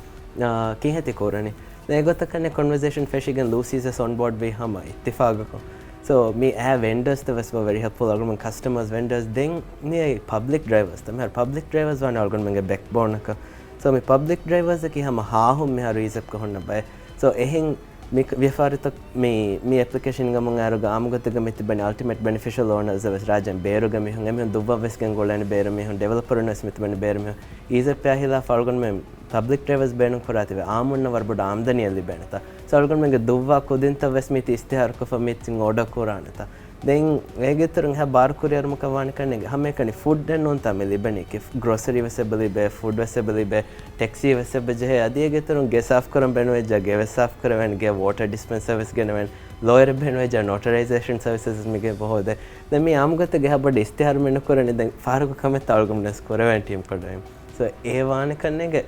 ކިހިނެއްތި ކުރަނީ؟ ދެން އެގޮތަކަށް ކޮންވަސޭޝަން ފެށިގެން ލޫސީސް ވެސް އޮންބޯޑް ވީ ހަމަ އިއްތިފާގަކުން. ސޯ މި އާ ވެންޑަރސް ވެސް ވަ ވެރި ހެލްޕްފުލް. އަޅުގަނޑުމެން ކަސްޓަމަރސް، ވެންޑަރސް، ދެން މި އައި ޕަބްލިކް ޑްރައިވަރސް. ތަ މިހާރު ޕަބްލިކް ޑްރައިވަރސް ވާނެ އަޅުގަނޑުމެންގެ ބެކްބޯނަކަށް. ސޯ މި ޕަބްލިކް ޑްރައިވަރސް އަކީ ހަމަ ހާހުން މިހާރު އީޒަޕްގަ ހުންނަ ބައެއް. ސޯ އެހެން މި ވިޔަފާރިތައް މި، މި އެޕްލިކޭޝަން ހިންގަމުން އައިރުގަ އާއްމުގޮތެއްގަ މި ތިބެނީ އަލްޓިމޭޓް ބެނިފިޝަލް އޯނަރސް ވެސް ރާއްޖޭން ބޭރުގެ މީހުން. އެމީހުން ދުއްވަށް ވެސް ގެންގުޅޭނެ ބޭރު މީހުން. ޑިވެލޮޕަރުން ވެސް މި ތިބެނީ ބޭރު މީހުން. އީޒަޕް އާހިލާފަ އަޅުގަނޑުމެން ޕަބްލިކް ޑްރައިވަރސް ބޭނުން ކުރާތީވެ އާއްމުންނަށް ވަރަށް ބޮޑު އާމްދަނީއެއް ލިބޭނެތަ؟ ސޯ އަޅުގަނޑުމެންގެ ދުއްވާ ކުދިންތައް ވެސް މީތި އިސްތިހާރުކޮށްފަ މީތިން އޯޑަރ ކުރާނެތަ؟ ދެން އޭގެ އިތުރުން އެހާ ބާރު ކުރިއަރުމަކަށް ވާނެ ކަންނޭނގެ ހަމައެކަނި ފުޑް އެއް ނޫންތާ މި ލިބެނީ. ކި-، ގްރޯސަރީ ވެސް އެބަ ލިބޭ، ފުޑް ވެސް އެބަ ލިބޭ، ޓެކްސީ ވެސް އެބަ ޖެހޭ. އަދި އޭގެ އިތުރުން ގެސް ސާފް ކުރަން ބޭނުންވެއްޖާ ގެ ވެސް ސާފް ކުރެވޭނެ، ގެ ވޯޓަރ ޑިސްޕެންސަރ ވެސް ގެނެވޭނެ، ލޯޔަރެއް ބޭނުންވެއްޖާ ނޯޓަރައިޒޭޝަން ސަރވިސަސް މި ގެ ބަހޯދޭ. ދެން މި އާއްމުގޮތެއްގަ އެހާ ބޮޑު އިސްތިހާރު މި ނުކުރަނީ. ދެން ފަހަރަކު ކަމެއްތަ އަޅުގަނޑު ވެސް ކުރެވޭނެ ޓީމް ކޮށްޑައިން. ސޯ އެ ވާނެ ކަންނޭނގެ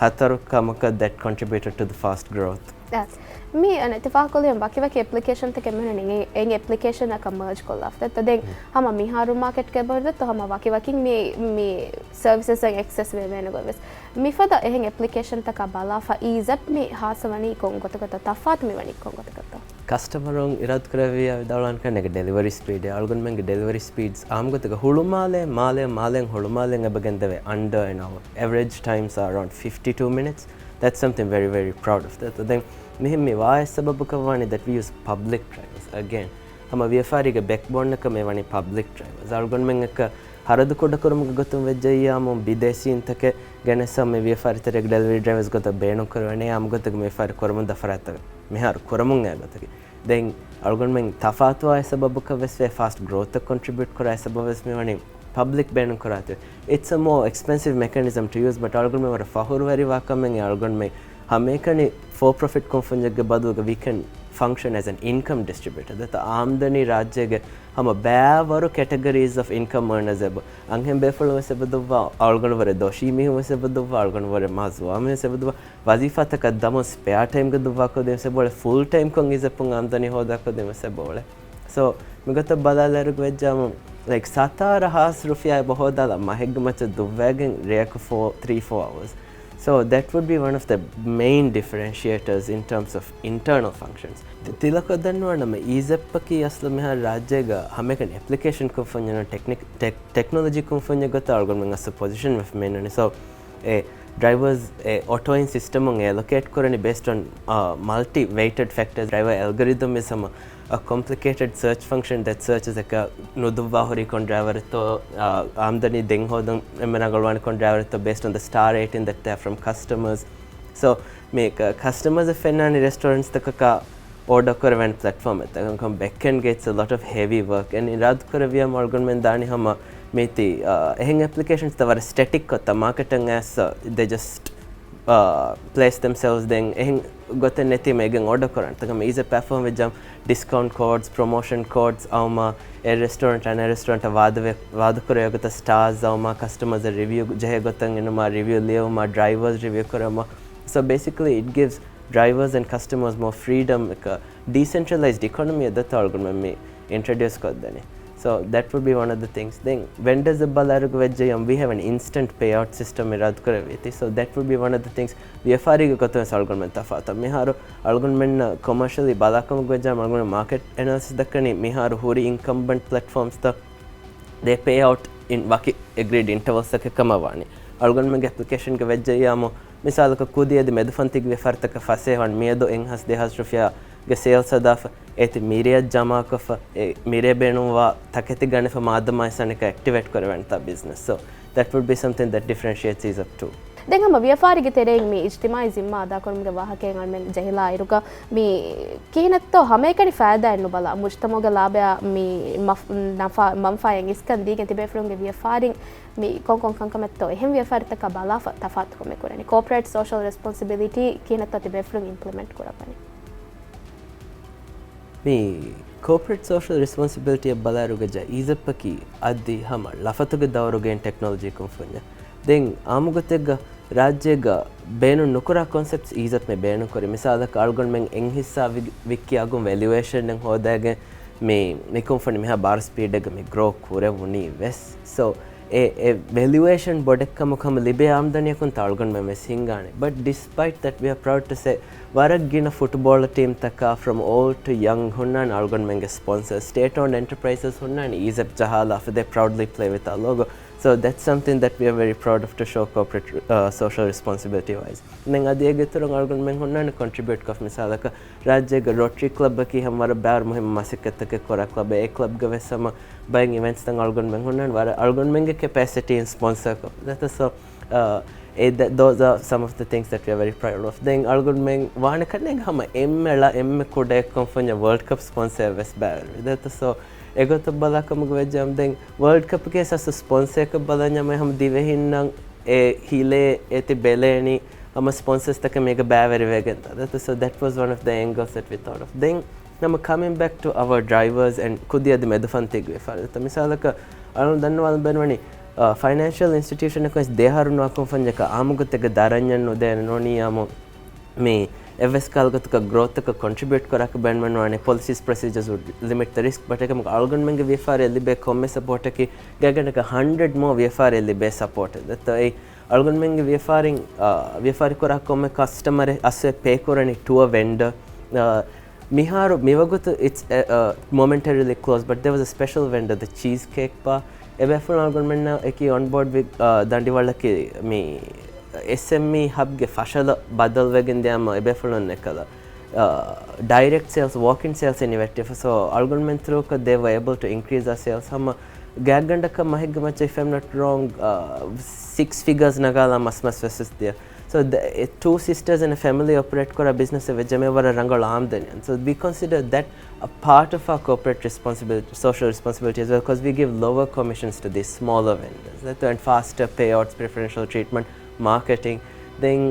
ހަތަރު ކަމަކަށް that contributed to the fast growth. އަސް. މި އަނެއް ތިފާކޮށްލި ވަކިވަކި އެޕްލިކޭޝަންތަކެއް މިހުން އެނގެ، އެނގެ އެޕްލިކޭޝަނަކަށް މަރޖް ކޮށްލާފަ. ދެން ހަމަ މިހާރު މާކެޓްގެ ބަހުރު ދެއްތޯ ހަމަ ވަކިވަކިން މި، މި ސަރވިސަސް އެކްސެސް ވެވޭނެ ގޮތް ވެސް. މިފަދަ އެހެން އެޕްލިކޭޝަންތަކާ ބަލާފަ އީޒަޕް މި ހާއްސަ ވަނީ ކޮން ގޮތަކަށްތޯ؟ ތަފާތު މި ވަނީ ކޮން ގޮތަކަށްތޯ؟ ކަސްޓަމަރުން އިރާދަކުރެއްވިއްޔާ ވިދާޅުވާނެ ކަންނޭނގެ ޑެލިވަރީ ސްޕީޑެއް. އަޅުގަނޑުމެންގެ ޑެލިވަރީ ސްޕީޑްސް އާއްމުގޮތަކަށް ހުޅުމާލޭ، މާލޭ، މާލޭން ހުޅުމާލޭން އެބަ ގެންދެވޭ under an hour. Average times are around fifty-two minutes. That's something very, very proud of. ދެން މިހެން މި ވާ އެއް ސަބަބަކަށް ވާނީ that we use public drivers. Again, ހަމަ ވިޔަފާރީގެ ބެކްބޯނަކަށް މި ވަނީ ޕަބްލިކް ޑްރައިވަރސް. އަޅުގަނޑުމެން އެކަ ހަރަދު ކުޑަކުރުމުގެ ގޮތުން ވެއްޖެއްޔާމު ބިދޭސީންތަކެއް ގެނެސް މި ވިޔަފާރިތެރޭގެ ޑެލިވަރީ ޑްރައިވަރސް ގޮތަށް ބޭނުން ކުރެވޭނެ. އާއްމުގޮތަކަށް މި ވިޔަފާރި ކުރަމުން ދާ ފަރާތްތަކަށް މިހާރު ކުރަމުން އައި ގޮތަކީ. ދެން އަޅުގަނޑުމެން ތަފާތުވާ އެއް ސަބަބަކަށް ވެސް ވޭ ފާސްޓް ގްރޯތަށް ކޮންޓްރިބިއުޓް ކުރާ އެއް ސަބަބެއް ވެސް މި ވަނީ ޕަބްލިކް ބޭނުން ކުރާތީ. It's a more expensive mechanism to use, but އަޅުގަނޑުމެން ވަރަށް ފަހުރުވެރިވާ ކަމެއް އަޅުގަނޑުމެން ހަމައެކަނި ފޯ ޕްރޮފިޓް ކުންފުންޏެއްގެ ބަދަލުގަ we can function as an income distributor. ދެތަ އާމްދަނީ ރާއްޖޭގެ ހަމަ ބައިވަރު categories of income earners އެބަ. އަންހެން ބޭފުޅުން ވެސް އެބަ ދުއްވާ، އަޅުގަނޑު ވަރަށް ދޮށީ މީހުން ވެސް އެބަ ދުއްވާ، އަޅުގަނޑު ވަރަށް މާ ޒުވާން ވެސް އެބަ ދުއްވާ. ވަޒީފާތަކަށް ދަމުން ސްޕެއާ ޓައިމްގަ ދުއްވާ ކުދިން ވެސް އެބަ އުޅޭ. ފުލް ޓައިމްކޮށް އީޒަޕުން އާމްދަނީ ހޯދާ ކުދިން ވެސް އެބަ އުޅޭ. ސޯ، މިގޮތަށް ބަލާލާއިރުގަ ވެއްޖާމު، ލައިކް، ސަތާރަ ހާސް ރުފިޔާ އެބަ ހޯދާލާ މަހެއްގެ މައްޗަށް ދުއްވައިގެން ރެއަކު ފޯ، ތްރީ ފޯ އަވަރސް. So, that would be one of the main differentiators in terms of internal functions. ތި-، ތިލަކޮށް ދަންނަވާނަމަ، އީޒަޕްއަކީ އަސްލު މިހާރު ރާއްޖޭގަ ހަމައެކަނި އެޕްލިކޭޝަން ކުންފުންޏެއް ނޫން، ޓެކްނިކް-، ޓެކް-، ޓެކްނޮލޮޖީ ކުންފުންޏެއް ގޮތަށް އަޅުގަނޑުމެން އަސްލު ޕޮޒިޝަން ވެފަ މި އިންނަނީ. ސޯ، އެ ޑްރައިވަރސް އެ އޮޓޯއިން ސިސްޓަމުން އެ އެލޮކޭޓް ކުރަނީ based on، އާ، multi weighted factors. ޑްރައިވަރ އެލްގޮރިތަމް އިޒް ހަމަ a complicated search function that searches އެކަ ނުދުއްވާ ހުރީ ކޮން ޑްރައިވަރެއްތޯ، އާ، އާމްދަނީ ދެން ހޯދަން އެންމެ ރަނގަޅުވާނީ ކޮން ޑްރައިވަރެއްތޯ based on the star rating that they have from customers. So، މި ކަ-، ކަސްޓަމަރސް ފެންނާނީ ރެސްޓޯރެންޓްސްތަކަކާ އޯޑަރ ކުރެވޭނެ ޕްލެޓްފޯމެއްތަކަށް. ކޮން ބެކްއެންޑްގެ it's a lot of heavy work. އެން އިރާދަ ކުރެއްވިޔާމު އަޅުގަނޑުމެން ދާނީ ހަމަ މީތި، އާ، އެހެން އެޕްލިކޭޝަންސްތައް ވަރަށް ސްޓެޓިކް ކޮށްތަ މާކެޓަށް އައިސް، ދެ ޖަސްޓް، އާ، ޕްލޭސް ދެމްސެލްވްސް. ދެން އެހެން ގޮތެއް ނެތީމަ އޭގެން އޯޑަރ ކުރާނެ. ތަކަމަ އީޒަ ޕްލެޓްފޯމް ވެއްޖާމު ޑިސްކައުންޓް ކޯޑްސް، ޕްރޮމޯޝަން ކޯޑްސް އައުމާ، އެ ރެސްޓޯރެންޓް އަނެއް ރެސްޓޯރެންޓަށް ވާދަ ވެ-، ވާދަ ކުރެވޭ ގޮތަށް ސްޓާރސް އައުމާ، ކަސްޓަމަރސް ރިވިއު ޖެހޭ ގޮތަށް އިނުމާ، ރިވިއު ލިޔެވުމާ، ޑްރައިވަރސް ރިވިއު ކުރެވުމާ. So basically it gives drivers and customers more freedom. އެކަ ޑީސެންޓްރަލައިޒްޑް އިކޮނޮމީއެއް ދަތާ އަޅުގަނޑުމެން މި އިންޓްރޮޑިއުސް ކޮށްދެނީ. So that would be one of the things. ދެން ވެންޑަރސް އަށް ބަލާއިރުގަ ވެއްޖެއްޔާމު we have an instant payout system އިރާދަ ކުރެއްވީތީ. So that would be one of the things. ވިޔަފާރީގެ ގޮތުން ވެސް އަޅުގަނޑުމެން ތަފާތު. މިހާރު އަޅުގަނޑުމެންނަށް ކޮމާޝަލީ ބަލާކަމުގަ ވެއްޖާމު އަޅުގަނޑުމެން މާކެޓް އެނަލިސިސް ދައްކަނީ މިހާރު ހުރި އިންކަމްބަންޓް ޕްލެޓްފޯމްސްތައް they pay out in ވަކި އެގްރީޑް އިންޓަވަލްސްތަކެއް ކަމަށް ވާނީ. އަޅުގަނޑުމެންގެ އެޕްލިކޭޝަންގެ ވެއްޖެއްޔާމު މިސާލަކަށް ކުދި އަދި މެދުފަންތީގެ ވިޔަފާރިތަކަށް ފަސޭހަވާން މިއަދު އެއްހާސް ދެހާސް ރުފިޔާ ގެ ސޭލްސް ހަދާފަ، އޭތި މިރޭ ޖަމާކޮށްފަ، އެ މިރޭ ބޭނުންވާ ތަކެތި ގަނެފަ މާދަމާއި ސަނެކަ އެކްޓިވޭޓް ކުރެވޭނެތާ ބިޒްނަސް. So that would be something that differentiates އީޒަޕް ޓޫ. ދެން ހަމަ ވިޔަފާރިގެ ތެރެއިން މި އިޖްތިމާއީ ޒިންމާ އަދާކުރުމުގެ ވާހަކައެއް އަޅުމެން ޖެހިލާ އިރުގަ، މި ކިހިނެއްތޯ ހަމައެކަނި ފައިދާއެއް ނުބަލާ، މުޖްތަމަޢުގެ ލާބަޔާ މި މަފް-، ނަފާ، މަންފާއެއް އިސްކަން ދީގެން ތިބޭފުޅުންގެ ވިޔަފާރިން މި ކޮންކޮން ކަންކަމެއްތޯ އެހެން ވިޔަފާރިތަކާ ބަލާފަ ތަފާތުކަމެއް ކުރަނީ. ކޯޕަރޭޓް ސޯޝަލް ރެސްޕޮންސިބިލިޓީ ކިހިނެއްތޯ ތިބޭފުޅުން އިމްޕްލިމެންޓް ކުރައްވަނީ؟ މި ކޯޕަރޭޓް ސޯޝަލް ރެސްޕޮންސިބިލިޓީއަށް ބަލާއިރުގަ ޖަ އީޒަޕްއަކީ އަދި ހަމަ ޅަފަތުގެ ދައުރުގެ ޓެކްނޮލޮޖީ ކުންފުންޏެއް. ދެން އާއްމުގޮތެއްގަ ރާއްޖޭގަ ބޭނުން ނުކުރާ ކޮންސެޕްޓްސް އީޒަޕް މި ބޭނުން ކުރި. މިސާލަކަށް އަޅުގަނޑުމެން އެއް ހިއްސާ ވި-، ވިއްކި އަގުން ވެލިއުއޭޝަނެއް ހޯދައިގެން މި، މި ކުންފުނި މިހާ ބާރު ސްޕީޑެއްގަ މި ގްރޯ ކުރެވުނީ ވެސް. So، އެ، އެ ވެލިއުއޭޝަން ބޮޑެއްކަމަކު ހަމަ ލިބޭ އާމްދަނީއަކުން ތާ އަޅުގަނޑުމެން ވެސް ހިންގާނެ. But despite that, we are proud to say ވަރަށް ގިނަ ފުޓުބޯޅަ ޓީމްތަކާ from old to young ހުންނާނެ އަޅުގަނޑުމެންގެ ސްޕޮންސަރ. ސްޓޭޓް އޯންޑް އެންޓަޕްރައިޒަސް ހުންނާނެ އީޒަޕް ޖަހާލާފަ. They proudly play with our logo. So that's something that we are very proud of to show corporate, uh, social responsibility wise. ދެން އަދި އޭގެ އިތުރުން އަޅުގަނޑުމެން ހުންނާނެ ކޮންޓްރިބިއުޓްކޮށް، މިސާލަކަށް ރާއްޖޭގެ ރޯޓްރީ ކްލަބަކީ ހަމަ ވަރަށް ބާރު މުހިއްމު މަސައްކަތްތަކެއް ކުރާ ކްލަބެއް. އެ ކްލަބްގަ ވެސް ހަމަ ބައެއް އިވެންޓްސްތައް އަޅުގަނޑުމެން ހުންނާނެ ވަރަށް އަޅުގަނޑުމެންގެ ކެޕޭސިޓީއިން ސްޕޮންސަރކޮށް. ދެތަސް ސޯ، އާ، އެ ދެ-، those are some of the things that we are very proud of. ދެން އަޅުގަނޑުމެން ވާނެ ކަންނޭނގެ ހަމަ އެންމެ ޅަ، އެންމެ ކުޑަ އެއްކޮންފުންޏަށް ވަރލްޑް ކަޕް ސްޕޮންސަރ ވެސް ބައިވެރިވި. ދެތަސް ސޯ، އެގޮތަށް ބަލާކަމުގަ ވެއްޖެ އަމް ދެން ވަރލްޑް ކަޕްގެ ސަސް ސްޕޮންސަރކޮށް ބަލަންޏަމަ ހަމަ ދިވެހިންނަށް އެ ހިލޭ އެތި ބެލޭނީ ހަމަ ސްޕޮންސަސްތަކެއް މީގަ ބައިވެރިވެގެން. ދެތަސް ސޯ، that was one of the angles that we thought of. ދެން ހަމަ coming back to our drivers and ކުދި އަދި މެދުފަންތީގެ ވިޔަފާރިތައް. މިސާލަކަށް އަޅުން ދަންނަވާލަން ބޭނުންވަނީ، އާ، ފައިނޭންޝިއަލް އިންސްޓިޓިއުޝަނަކު ވެސް ދެ އަހަރު ނުވާ ކުންފުންޏަކަށް އާއްމުގޮތެއްގަ ދަރަންޏެއް ނުދޭނެ ނޫނީ އާއްމު މި އެއްވެސް ކަހަލަ ގޮތަކަށް ގްރޯތަކަށް ކޮންޓްރިބިއުޓް ކުރާކަށް ބޭނުމެއް ނުވާނެ. Policies, procedures would limit the risk, but އެކަމަކު އަޅުގަނޑުމެންގެ ވިޔަފާރިއަށް ލިބޭ ކޮންމެ ސަޕޯޓަކީ ގާތްގަނޑަކަށް ހަންޑްރެޑް މޯ ވިޔަފާރިއަށް ލިބޭ ސަޕޯޓެއް. ދެތޯ އެއީ އަޅުގަނޑުމެންގެ ވިޔަފާރިން، އާ، ވިޔަފާރި ކުރާ ކޮންމެ ކަސްޓަމަރެއް އަސްލު ޕޭ ކުރަނީ ޓު އަ ވެންޑަ. އާ، މިހާރު މިވަގުތު it's, uh, uh, momentarily closed, but there was a special vendor, the cheesecake bar. އެބޭފުޅުން އަޅުގަނޑުމެންނާ އެކީ އޮންބޯޑް ވި، އާ، ދަނޑިވަޅަކީ މި އެސްއެމްއީ ހަބްގެ ފަށަލަ ބަދަލުވެގެން ދިޔާމަ އެބޭފުޅުން އެކަލަ، އާ، ޑައިރެކްޓް ސޭލްސް، ވޯކް އިން ސޭލްސް އިން އިވެއްޓިފަ. ސޯ، އަޅުގަނޑުމެން ތުރޫކަށް they were able to increase our sales. ހަމަ ގާތްގަނޑަކަށް މަހެއްގެ މައްޗަށް، if I'm not wrong, އާ، ސިކްސް ފިގަރސް ނަގާލާ މަސް މަސް ވެސް ވެސް ދިޔަ. So the, އެ ޓޫ ސިސްޓާސް އިން އަ ފެމިލީ އޮޕަރޭޓް ކުރާ ބިޒްނަސް އެއް ވެއްޖެ މޭ ވަރަށް ރަނގަޅު އާމްދަނީ. So we consider that a part of our corporate responsibility, social responsibility as well, 'cause we give lower commissions to these smaller vendors. ދެތޯ އެންޑް ފާސްޓަ ޕޭއައުޓްސް، ޕްރިފަރެންޝަލް ޓްރީޓްމަންޓް، މާކެޓިން. ދެން،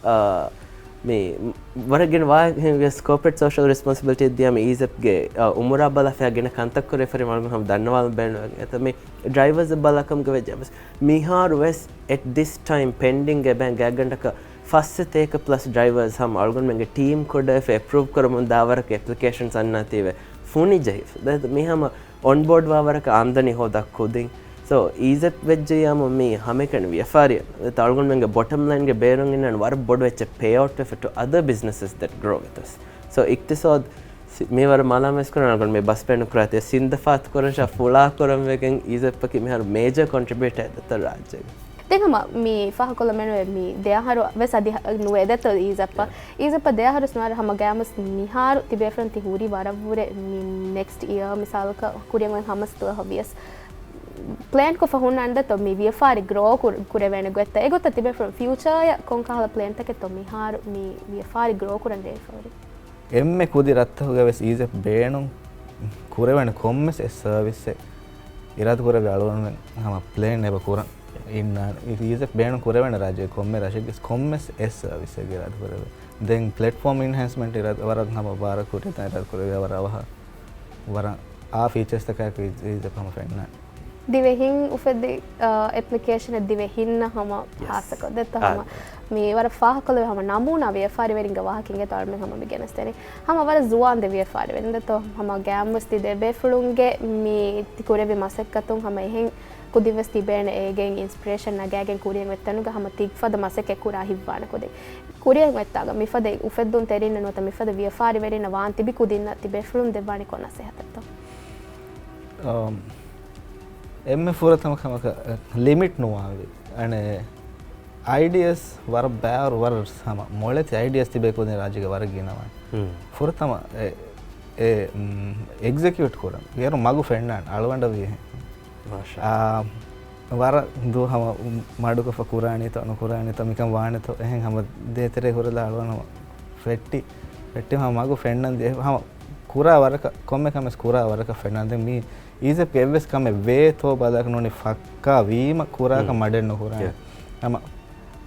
އާ، މި ވަރަށް ގިނަ ވާހަކަ ކޯޕަރޭޓް ސޯޝަލް ރެސްޕޮންސިބިލިޓީ ދިޔަ މި އީޒަޕްގެ، އާ، އުމުރާ ބަލާފަ ގިނަ ކަންތައް ކުރެވިފަ މަގުން ހަމަ ދަންނަވާލަން ބޭނުން. އެތަ މި ޑްރައިވަރސް ބަލާކަމުގެ ވެއްޖެ މިހާރު ވެސް at this time pending އެބައިން ގާތްގަނޑަކަށް ފަސް ސަތޭކަ ޕްލަސް ޑްރައިވަރސް ހަމަ އަޅުގަނޑުމެންގެ ޓީމް ކުޑަވެފަ އެޕްރޫވް ކުރަމުން ދާ ވަރަކަށް އެޕްލިކޭޝަންސް އަންނާތީވެ ފުނި ޖެހިފަ. ދެ މި ހަމަ އޮންބޯޑް ވާ ވަރަކަށް އާމްދަނީ ހޯދާ ކުދިން. ސޯ އީޒަޕް ވެއްޖެ ޔާމު މީ ހަމައެކަނި ވިޔަފާރިއެއް. ދެ އަޅުގަނޑުމެންގެ ބޮޓަމް ލައިންގެ ބޭރުން އިންނާނެ ވަރަށް ބޮޑު އެއްޗެއް ޕޭ އައުޓް ވެފަ to other businesses that grow with us. ސޯ އިޤްތިޞާދު ސި-، މި ވަރަށް މާލާމާތްކުރަން އަޅުގަނޑު މި ބަސް ބޭނުން ކުރާތީ ސިންދަފާތު ކުރަން ޝާ ފުޅާ ކުރަން ވެގެން އީޒަޕްއަކީ މިހާރު މޭޖަ ކޮންޓްރިބިއުޓަރ އެއް ދަތަ ރާއްޖޭގެ. ދެން ހަމަ މި ފާހަގަކޮށްލަމެނު މި ދެ އަހަރު ވެސް އަދި ނުވެ ދެތޯ އީޒަޕް. އީޒަޕް ދެ އަހަރު ސުނާރ ހަމަ ގާމުސް މިހާރު ތިބޭފުޅުން ތި ހުރީ ވަރަށްވުރެ މި ނެކްސްޓް އިޔާ މިސާލަކަށް ކުރިއަށް ހަމަސް ދުވަހަށް ވިޔަސް. ޕްލޭން ކޮށްފަ ހުންނާނެ ދެތޯ މި ވިޔަފާރި ގްރޯ ކުރ-، ކުރެވޭނެ ގޮތްތައް. އެގޮތަށް ތިބޭފުޅުން ފިއުޗާއަށް ކޮންކަހަލަ ޕްލޭންތަކެއްތޯ މިހާރު މި ވިޔަފާރި ގްރޯ ކުރަން ދޭފަ ހުރީ؟ އެންމެ ކުދި ރަށްތަކުގަ ވެސް އީޒަޕް ބޭނުން ކުރެވޭނެ ކޮންމެސް އެއް ސަރވިސްއެއް އިރާދަ ކުރެއްވި އަޅުގަނޑުމެން ހަމަ ޕްލޭން އެބަ ކުރަން އިންނާނެ. އީޒަޕް ބޭނުން ކުރެވޭނެ ރާއްޖޭ ކޮންމެ ރަށެއްގެ ކޮންމެސް އެއް ސަރވިސްއެއް އިރާދަ ކުރެވޭ. ދެން ޕްލެޓްފޯމް އިންހެންސްމަންޓް އިރާދަ ވަރަށް ހަމަ ބާރަށް ކުރިއަށް އިރާދަ ކުރެވޭ ވަރަށް އަވަހަށް ވަރަށް އާ ފީޗާސްތަކާއެކު އީޒަޕް ހަމަ ފެންނާނެ. ދިވެހިން އުފެދި، އަ، އެޕްލިކޭޝަނެއް ދިވެހިންނަށް ހަމަ ޔެސް. ހާއްސަކޮށް ދެއްތޯ ހަމަ އާ. މި ވަރަށް ފާހަގަކޮށްލެވޭ ހަމަ ނަމޫނާ ވިޔަފާރިވެރިންގެ ވާހަކަ އިނގޭތޯ އަޅުމެން ހަމަ މި ގެނެސްދެނީ. ހަމަ ވަރަށް ޒުވާން ދެ ވިޔަފާރިވެރިން ދެއްތޯ ހަމަ ގާމްވެސް ތި ދެ ބޭފުޅުންގެ މި ތި ކުރެއްވި މަސައްކަތުން ހަމަ އެހެން ކުދިންވެސް ތިބޭނެ އޭގެން އިންސްޕިރޭޝަން ނަގާގެން ކުރިއަށް އޮތް ތަނުގަ ހަމަ ތި ފަދަ މަސައްކަތް ކުރާ ހިތްވާނެ ކުދިން. ކުރިއަށް އޮތްތާގަ މިފަދަ އުފެއްދުންތެރިންނަށް ނުވަތަ މިފަދަ ވިޔަފާރިވެރިންނަށް ވާން ތިބި ކުދިންނަށް ތިބޭފުޅުން ދެއްވާނީ ކޮން ނަސޭހަތެއްތޯ؟ އަމް، އެންމެ ފުރަތަމަ ކަމަކަށް، އެ، ލިމިޓް ނުވާންވީ. އަނެއް، އައިޑިއަސް ވަރަށް ބާރު ވަރަށް ހަމަ މޮޅެތި އައިޑިއަސް ތިބޭ ކުދިން ރާއްޖޭގަ ވަރަށް ގިނަވާނެ. ހުން. ފުރަތަމަ އެ، އެ، އެގްޒެކިއުޓް ކުރަން އޭރު މަގު ފެންނާނެ އަޅުގަނޑަށް ވީ. މާޝާ. އާ، ވަރަށް ދުވަހު ހަމަ މަޑުކޮށްފަ ކުރާނީތޯ ނުކުރާނީތޯ މިކަން ވާނެތޯ އެހެން ހަމަ ދޭތެރޭ ހުރެލާ އަޅުގަނޑު ހަމަ ފެއްޓި، ފެއްޓި ހަމަ މަގު ފެންނަން ދިޔަ ހަމަ ކުރާ ވަރަކަށް ކޮންމެ ކަމެސް ކުރާ ވަރަކަށް ފެންނަން ދެން މީ އީޒެޕްގެ އެއްވެސް ކަމެއް ވޭތޯ ބަލާކަށް ނޫނީ ފައްކާ ވީމަ ކުރާކަށް މަޑެއް ނުކުރާނެ. ހަމަ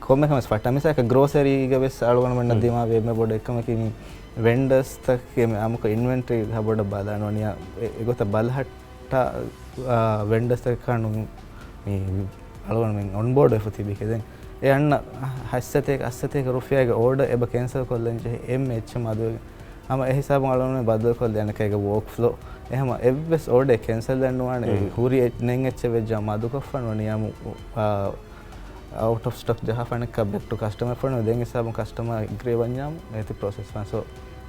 ކޮންމެ ކަމެސް ފައްޓާ. މިސާލަކަށް ގްރޯސަރީގަ ވެސް އަޅުގަނޑުމެންނަށް ދިމާވި އެންމެ ބޮޑު އެއްކަމަކީ މި ވެންޑަސްތަކެއް އަމުކޮށް އިންވެންޓްރީ ހަބޮޑަށް ބަލާން ވަނިޔާ އެ، އެގޮތަށް ބަލަހައްޓާ، އާ، ވެންޑަސްތަކަކާ ނޫން މި އަޅުގަނޑުމެން އޮންބޯޑް ވެފަ ތިބި ކެދެން. އެ އަންނަ ހަތްސަތޭކަ އަށްސަތޭކަ ރުފިޔާގެ އޯޑަ އެބަ ކެންސަލް ކޮށްލަން ޖެހޭ އެންމެ އެއްޗެއް މަދުވެގެން. ހަމަ އެ ހިސާބުން އަޅުގަނޑުމެން ބަދަލުކޮށްލި އަނެކައިގެ ވޯކް ފްލޯ. އެ ހަމަ އެއްވެސް އޯޑައެއް ކެންސަލް ދެން ނުވާނެ. ހުރި އެއް، ނެތް އެއްޗެއް ވެއްޖާ މަދުކޮށްފަ ނުވަނިޔާމު، އާ، އައުޓް އޮފް ސްޓޮކް ޖަހާފަ އަނެއްކާ ބެކް ޓު ކަސްޓަމަރ ފޮނު ދެން ހިސާބުން ކަސްޓަމަރ އެގްރީ ވަންޏާމު އޭތި ޕްރޮސެސް ފަން. ސޯ،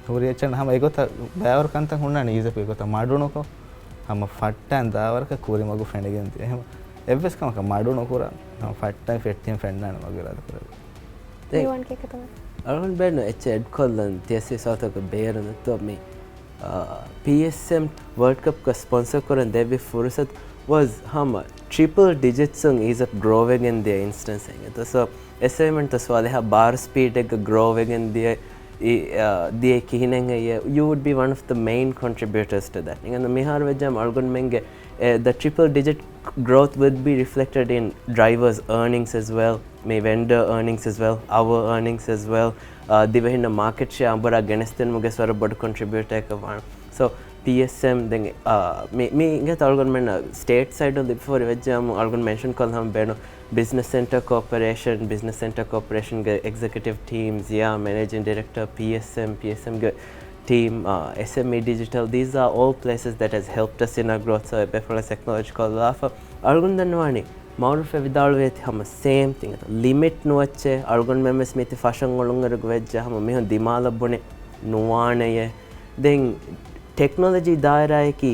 ހުރި އެއްޗެއް ހަމަ އެގޮތަށް ބައިވަރު ކަންތައް ހުންނާނެ އީޒެޕް އެގޮތަށް މަޑުނުކޮށް، ހަމަ ފައްޓައިން ދާވަރަކަށް ކުރި މަގު ފެނިގެން ދިޔަ. އެހެން އެއްވެސް ކަމަކަށް މަޑު ނުކުރާ، ހަމަ ފައްޓައިން ފެއްޓިއިން ފެންނާނެ މަގު އިރާދަކުރެވި. މިވަން ކެކެތަވެ. އަޅުގަނޑު ބޭނު އެއްޗެއް އެޑް ކޮށްލަން ތިޔަސްވީ ސާތަކަށް ބޭރުން ދެއްތޯ މި، އާ، ޕީއެސްއެމް ވަރލްޑް ކަޕްގަ ސްޕޮންސަރ ކުރަން ދެއްވި ފުރުސަތު ވަޒް ހަމަ ޓްރިޕަލް ޑިޖިޓްސުން އީޒަޕް ގްރޯވެގެން ދިޔަ އިންސްޓަންސް އެނގެތޯ. ސޯ، އެސައިމެންޓް ތަސް ވާލެހާ ބާރަ ސްޕީޑެއްގަ ގްރޯވެގެން ދިޔަ، އި، އާ، ދިޔަ ކިހިނެއް ހެއްޔޭ، you would be one of the main contributors to that. އިނގަން މިހާރު ވެއްޖާމަ އަޅުގަނޑުމެންގެ އެ، the triple digit growth would be reflected in drivers' earnings as well, މި vendor earnings as well, our earnings as well. އާ، ދިވެހިންނަށް މާކެޓް ޝެއާ އަނބުރާ ގެނެސްދިނުމުގެ ވެސް ވަރަށް ބޮޑު ކޮންޓްރިބިއުޓަރެއް ވާނެ. ސޯ، ޕީއެސްއެމް ދެން، އާ، މި، މި އިނގޭތޯ އަޅުގަނޑުމެންނަށް ސްޓޭޓް ސައިޑުން ލިބިފަ ހުރި ވެއްޖާމު އަޅުގަނޑު މެންޝަން ކޮށްލަން ހަމަ ބޭނުން ބިޒްނަސް ސެންޓަރ ކޯޕަރޭޝަން، ބިޒްނަސް ސެންޓަރ ކޯޕަރޭޝަންގެ އެގްޒެކެޓިވް ޓީމް، ޒިޔާ މެނޭޖިން ޑިރެކްޓަރ، ޕީއެސްއެމް، ޕީއެސްއެމްގެ ޓީމް، އާ، އެސްއެމްއީ ޑިޖިޓަލް، these are all places that has helped us in our growth. So، އެބޭފުޅުން އެކްނޮލެޖް ކޮށްލާފަ. އަޅުގަނޑު ދަންނަވާނީ، މައުރޫފް އެ ވިދާޅުވި އެތި ހަމަ ސޭމް ތިން. ލިމިޓް ނުވައްޗޭ، އަޅުގަނޑުމެން ވެސް މިތި ފަށަން އޮޅުންއިރުގަ ވެއްޖެ ހަމަ މީހުން ދިމާލަށް ބުނި ނުވާނެޔޭ. ދެން ޓެކްނޮލޮޖީ ދާއިރާއަކީ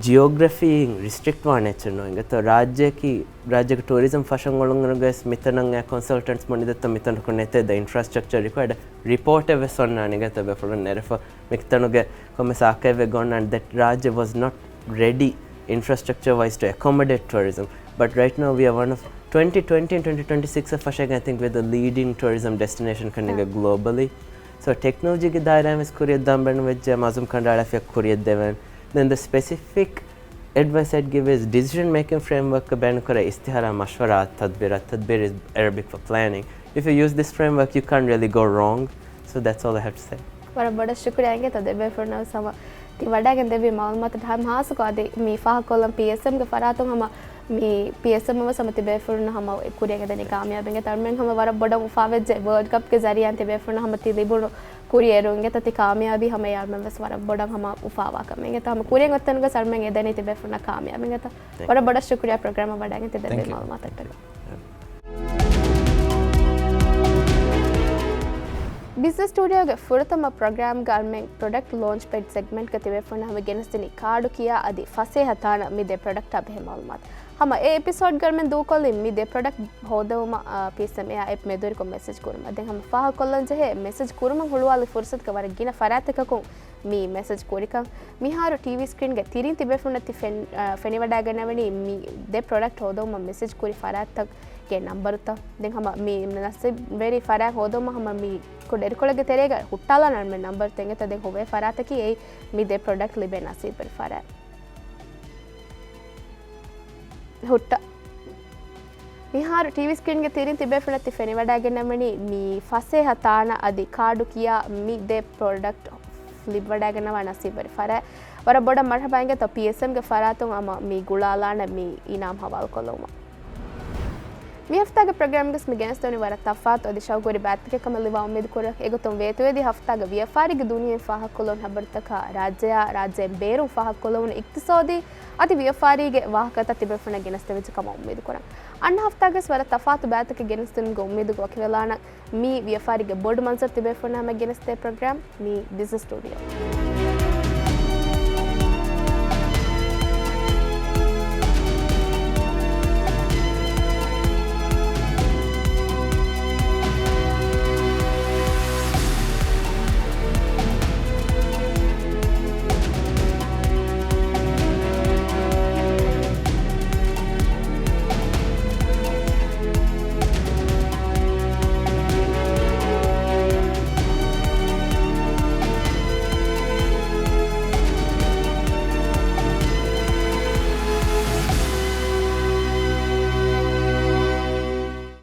ޖިއޮގްރަފީއިން ރިސްޓްރިކްޓް ވާނެ އެއްޗެއް ނޫން. އިނގޭތޯ ރާއްޖެއަކީ، ރާއްޖޭގެ ޓޫރިޒަމް ފަށަން އޮޅުންއިރުގަވެސް މިތަނަށް އެ ކޮންސަލްޓަންޓްސް ބުނި ދެއްތޯ މިތަނަކު ނެތޭ the infrastructure required. ރިޕޯޓެއް ވެސް އޮންނާނެ އިނގޭތޯ އެބޭފުޅުން ނެރެފަ. މިތަނުގެ ކޮންމެސް އާކައިވެއް އޮންނާނެ that ރާއްޖެ was not ready infrastructure wise to accommodate tourism. But right now we are one of twenty twenty and twenty twenty-six އަށް ފަށައިގެން I think we're the leading tourism destination ކަންނޭނގެ ގްލޯބަލީ. ސޯ ޓެކްނޮލޮޖީގެ ދާއިރާއިން ވެސް ކުރިއަށް ދާން ބޭނުން ވެއްޖެ މައުޒުމް ކަނޑައަޅާފިޔަ ކުރިއަށް ދެވެން. Then the specific advice I'd give is decision making framework ބޭނުން ކުރާ އިސްތިހާރާ މަޝްވަރާ އައްތަދްބީރު. އައްތަދްބީރު is Arabic for planning. If you use this framework, you can't really go wrong. So that's all I have to say. ވަރަށް ބޮޑަށް ޝުކުރިއްޔާ އިނގޭތޯ ދެބޭފުޅުންނަށް ވެސް ހަމަ ތި ވަޑައިގެން ދެއްވި މައުލޫމާތު ހަމަ ހާއްސަކޮށް އަދި މި ފާހަގަކޮށްލަން ޕީއެސްއެމްގެ ފަރާތުން ހަމަ މި ޕީއެސްއެމް ވެސް ހަމަ ތިބޭފުޅުން ހަމަ ކުރިއަށް އެދެނީ ކާމިޔާބެއްގެ ތަރުމެން ހަމަ ވަރަށް ބޮޑަށް އުފާވެއްޖެ ވަރލްޑް ކަޕްގެ ޒަރީއާން ތިބޭފުޅުން ހަމަ ތި ލިބުނު ކުރިއެރު އިނގޭތޯ ތި ކާމިޔާބީ ހަމަ އެ އަޅުމެން ވެސް ވަރަށް ބޮޑަށް ހަމަ އުފާވާ ކަމެއް އިނގޭތޯ ހަމަ ކުރިއަށް އޮތްތަނުގަ ތަރުމެން އެދެނީ ތިބޭފުޅުންނަށް ކާމިޔާބެއް އިނގޭތޯ. ވަރަށް ބޮޑަށް ޝުކުރިއްޔާ ޕްރޮގްރާމަށް ވަޑައިގެން ތި ދެއްވި މައުލޫމާތަށްޓަކައި. ބިޒްނަސް ސްޓޫޑިއޯގެ ފުރަތަމަ ޕްރޮގްރާމްގަ އަޅުމެން ޕްރޮޑަކްޓް ލޯންޗް ޕެޑް ސެގްމެންޓްގަ ތިބޭފުޅުން ހަމަ ގެނެސްދިނީ ކާޑު ކިޔާ އަދި ފަސޭހަ ތާނަ މި ދެ ޕްރޮޑަކްޓާ ބެހޭ މައުލޫމާތު. ހަމަ އެ އެޕިސޯޑްގަ އަޅުމެން ދޫކޮށްލީ މި ދެ ޕްރޮޑަކްޓް ހޯދުމަށް، އާ، ޕީއެސްއެމް އެއާ އެޕް މެދުވެރިކޮށް މެސެޖް ކުރުމަށް. ދެން ހަމަ ފާހަގަކޮށްލަން ޖެހޭ މެސެޖް ކުރުމަށް ހުޅުވާލި ފުރުސަތުގަ ވަރަށް ގިނަ ފަރާތްތަކަކުން މި މެސެޖް ކުރިކަން. މިހާރު ޓީވީ ސްކްރީންގެ ތިރިން ތިބޭފުޅުންނަށް ތި ފެން-، އާ، ފެނިވަޑައިގަންނަވަނީ މި ދެ ޕްރޮޑަކްޓް ހޯދުމަށް މެސެޖް ކުރި ފަރާތްތަކުގެ ނަންބަރުތައް. ދެން ހަމަ މި ނަސީބުވެރި ފަރާތް ހޯދުމަށް ހަމަ މި ކުޑަ އިރުކޮޅެއްގެ ތެރޭގަ ހުއްޓާލާނަން ނަންބަރުތައް އިނގޭތޯ ދެން ހޮވޭ ފަރާތަކީ އެއީ މި ދެ ޕްރޮޑަކްޓް ލިބޭ ނަސީބުވެރި ފަރާތް. ހުއްޓާ. މިހާރު ޓީވީ ސްކްރީންގެ ތިރިން ތިބޭފުޅުންނަށް ތި ފެނިވަޑައިގަންނަވަނީ މި ފަސޭހަ ތާނަ އަދި ކާޑު ކިޔާ މި ދެ ޕްރޮޑަކްޓް ލިބިވަޑައިގަންނަވާ ނަސީބުވެރި ފަރާތް. ވަރަށް ބޮޑަށް މަރުޙަބާ އިނގޭތޯ ޕީއެސްއެމްގެ ފަރާތުން ހަމަ މި ގުޅާލާނެ މި އިނާމް ހަވާލުކޮށްލުމަށް. މި ހަފްތާގެ ޕްރޮގްރާމްގަސް މި ގެނެސްދެވުނީ ވަރަށް ތަފާތު އަދި ޝައުގުވެރި ބައިތަކެއް ކަމަށް ލިބާ އުއްމީދު ކުރަން. އެގޮތުން ވޭތުވެދި ހަފްތާގެ ވިޔަފާރީގެ ދުނިޔެއިން ފާހަގަކޮށްލުން ހަބަރުތަކާ ރާއްޖެއާ ރާއްޖެއިން ބޭރުން ފާހަގަކޮށްލެވުނު އިޤްތިޞާދީ އަދި ވިޔަފާރީގެ ވާހަކަތައް ތިބޭފުޅުންނަށް ގެނެސްދެވިއްޖެ ކަމަށް އުއްމީދު ކުރަން. އަންނަ ހަފްތާގަސް ވަރަށް ތަފާތު ބައިތަކެއް ގެނެސްދިނުމުގެ އުއްމީދުގަ ވަކިވެލާނަން. މި ވިޔަފާރީގެ ބޮޑު މަންޒަރު ތިބޭފުޅުންނަށް ހަމަ ގެނެސްދޭ ޕްރޮގްރާމް މި ބިޒްނަސް ސްޓޫޑިއޯ.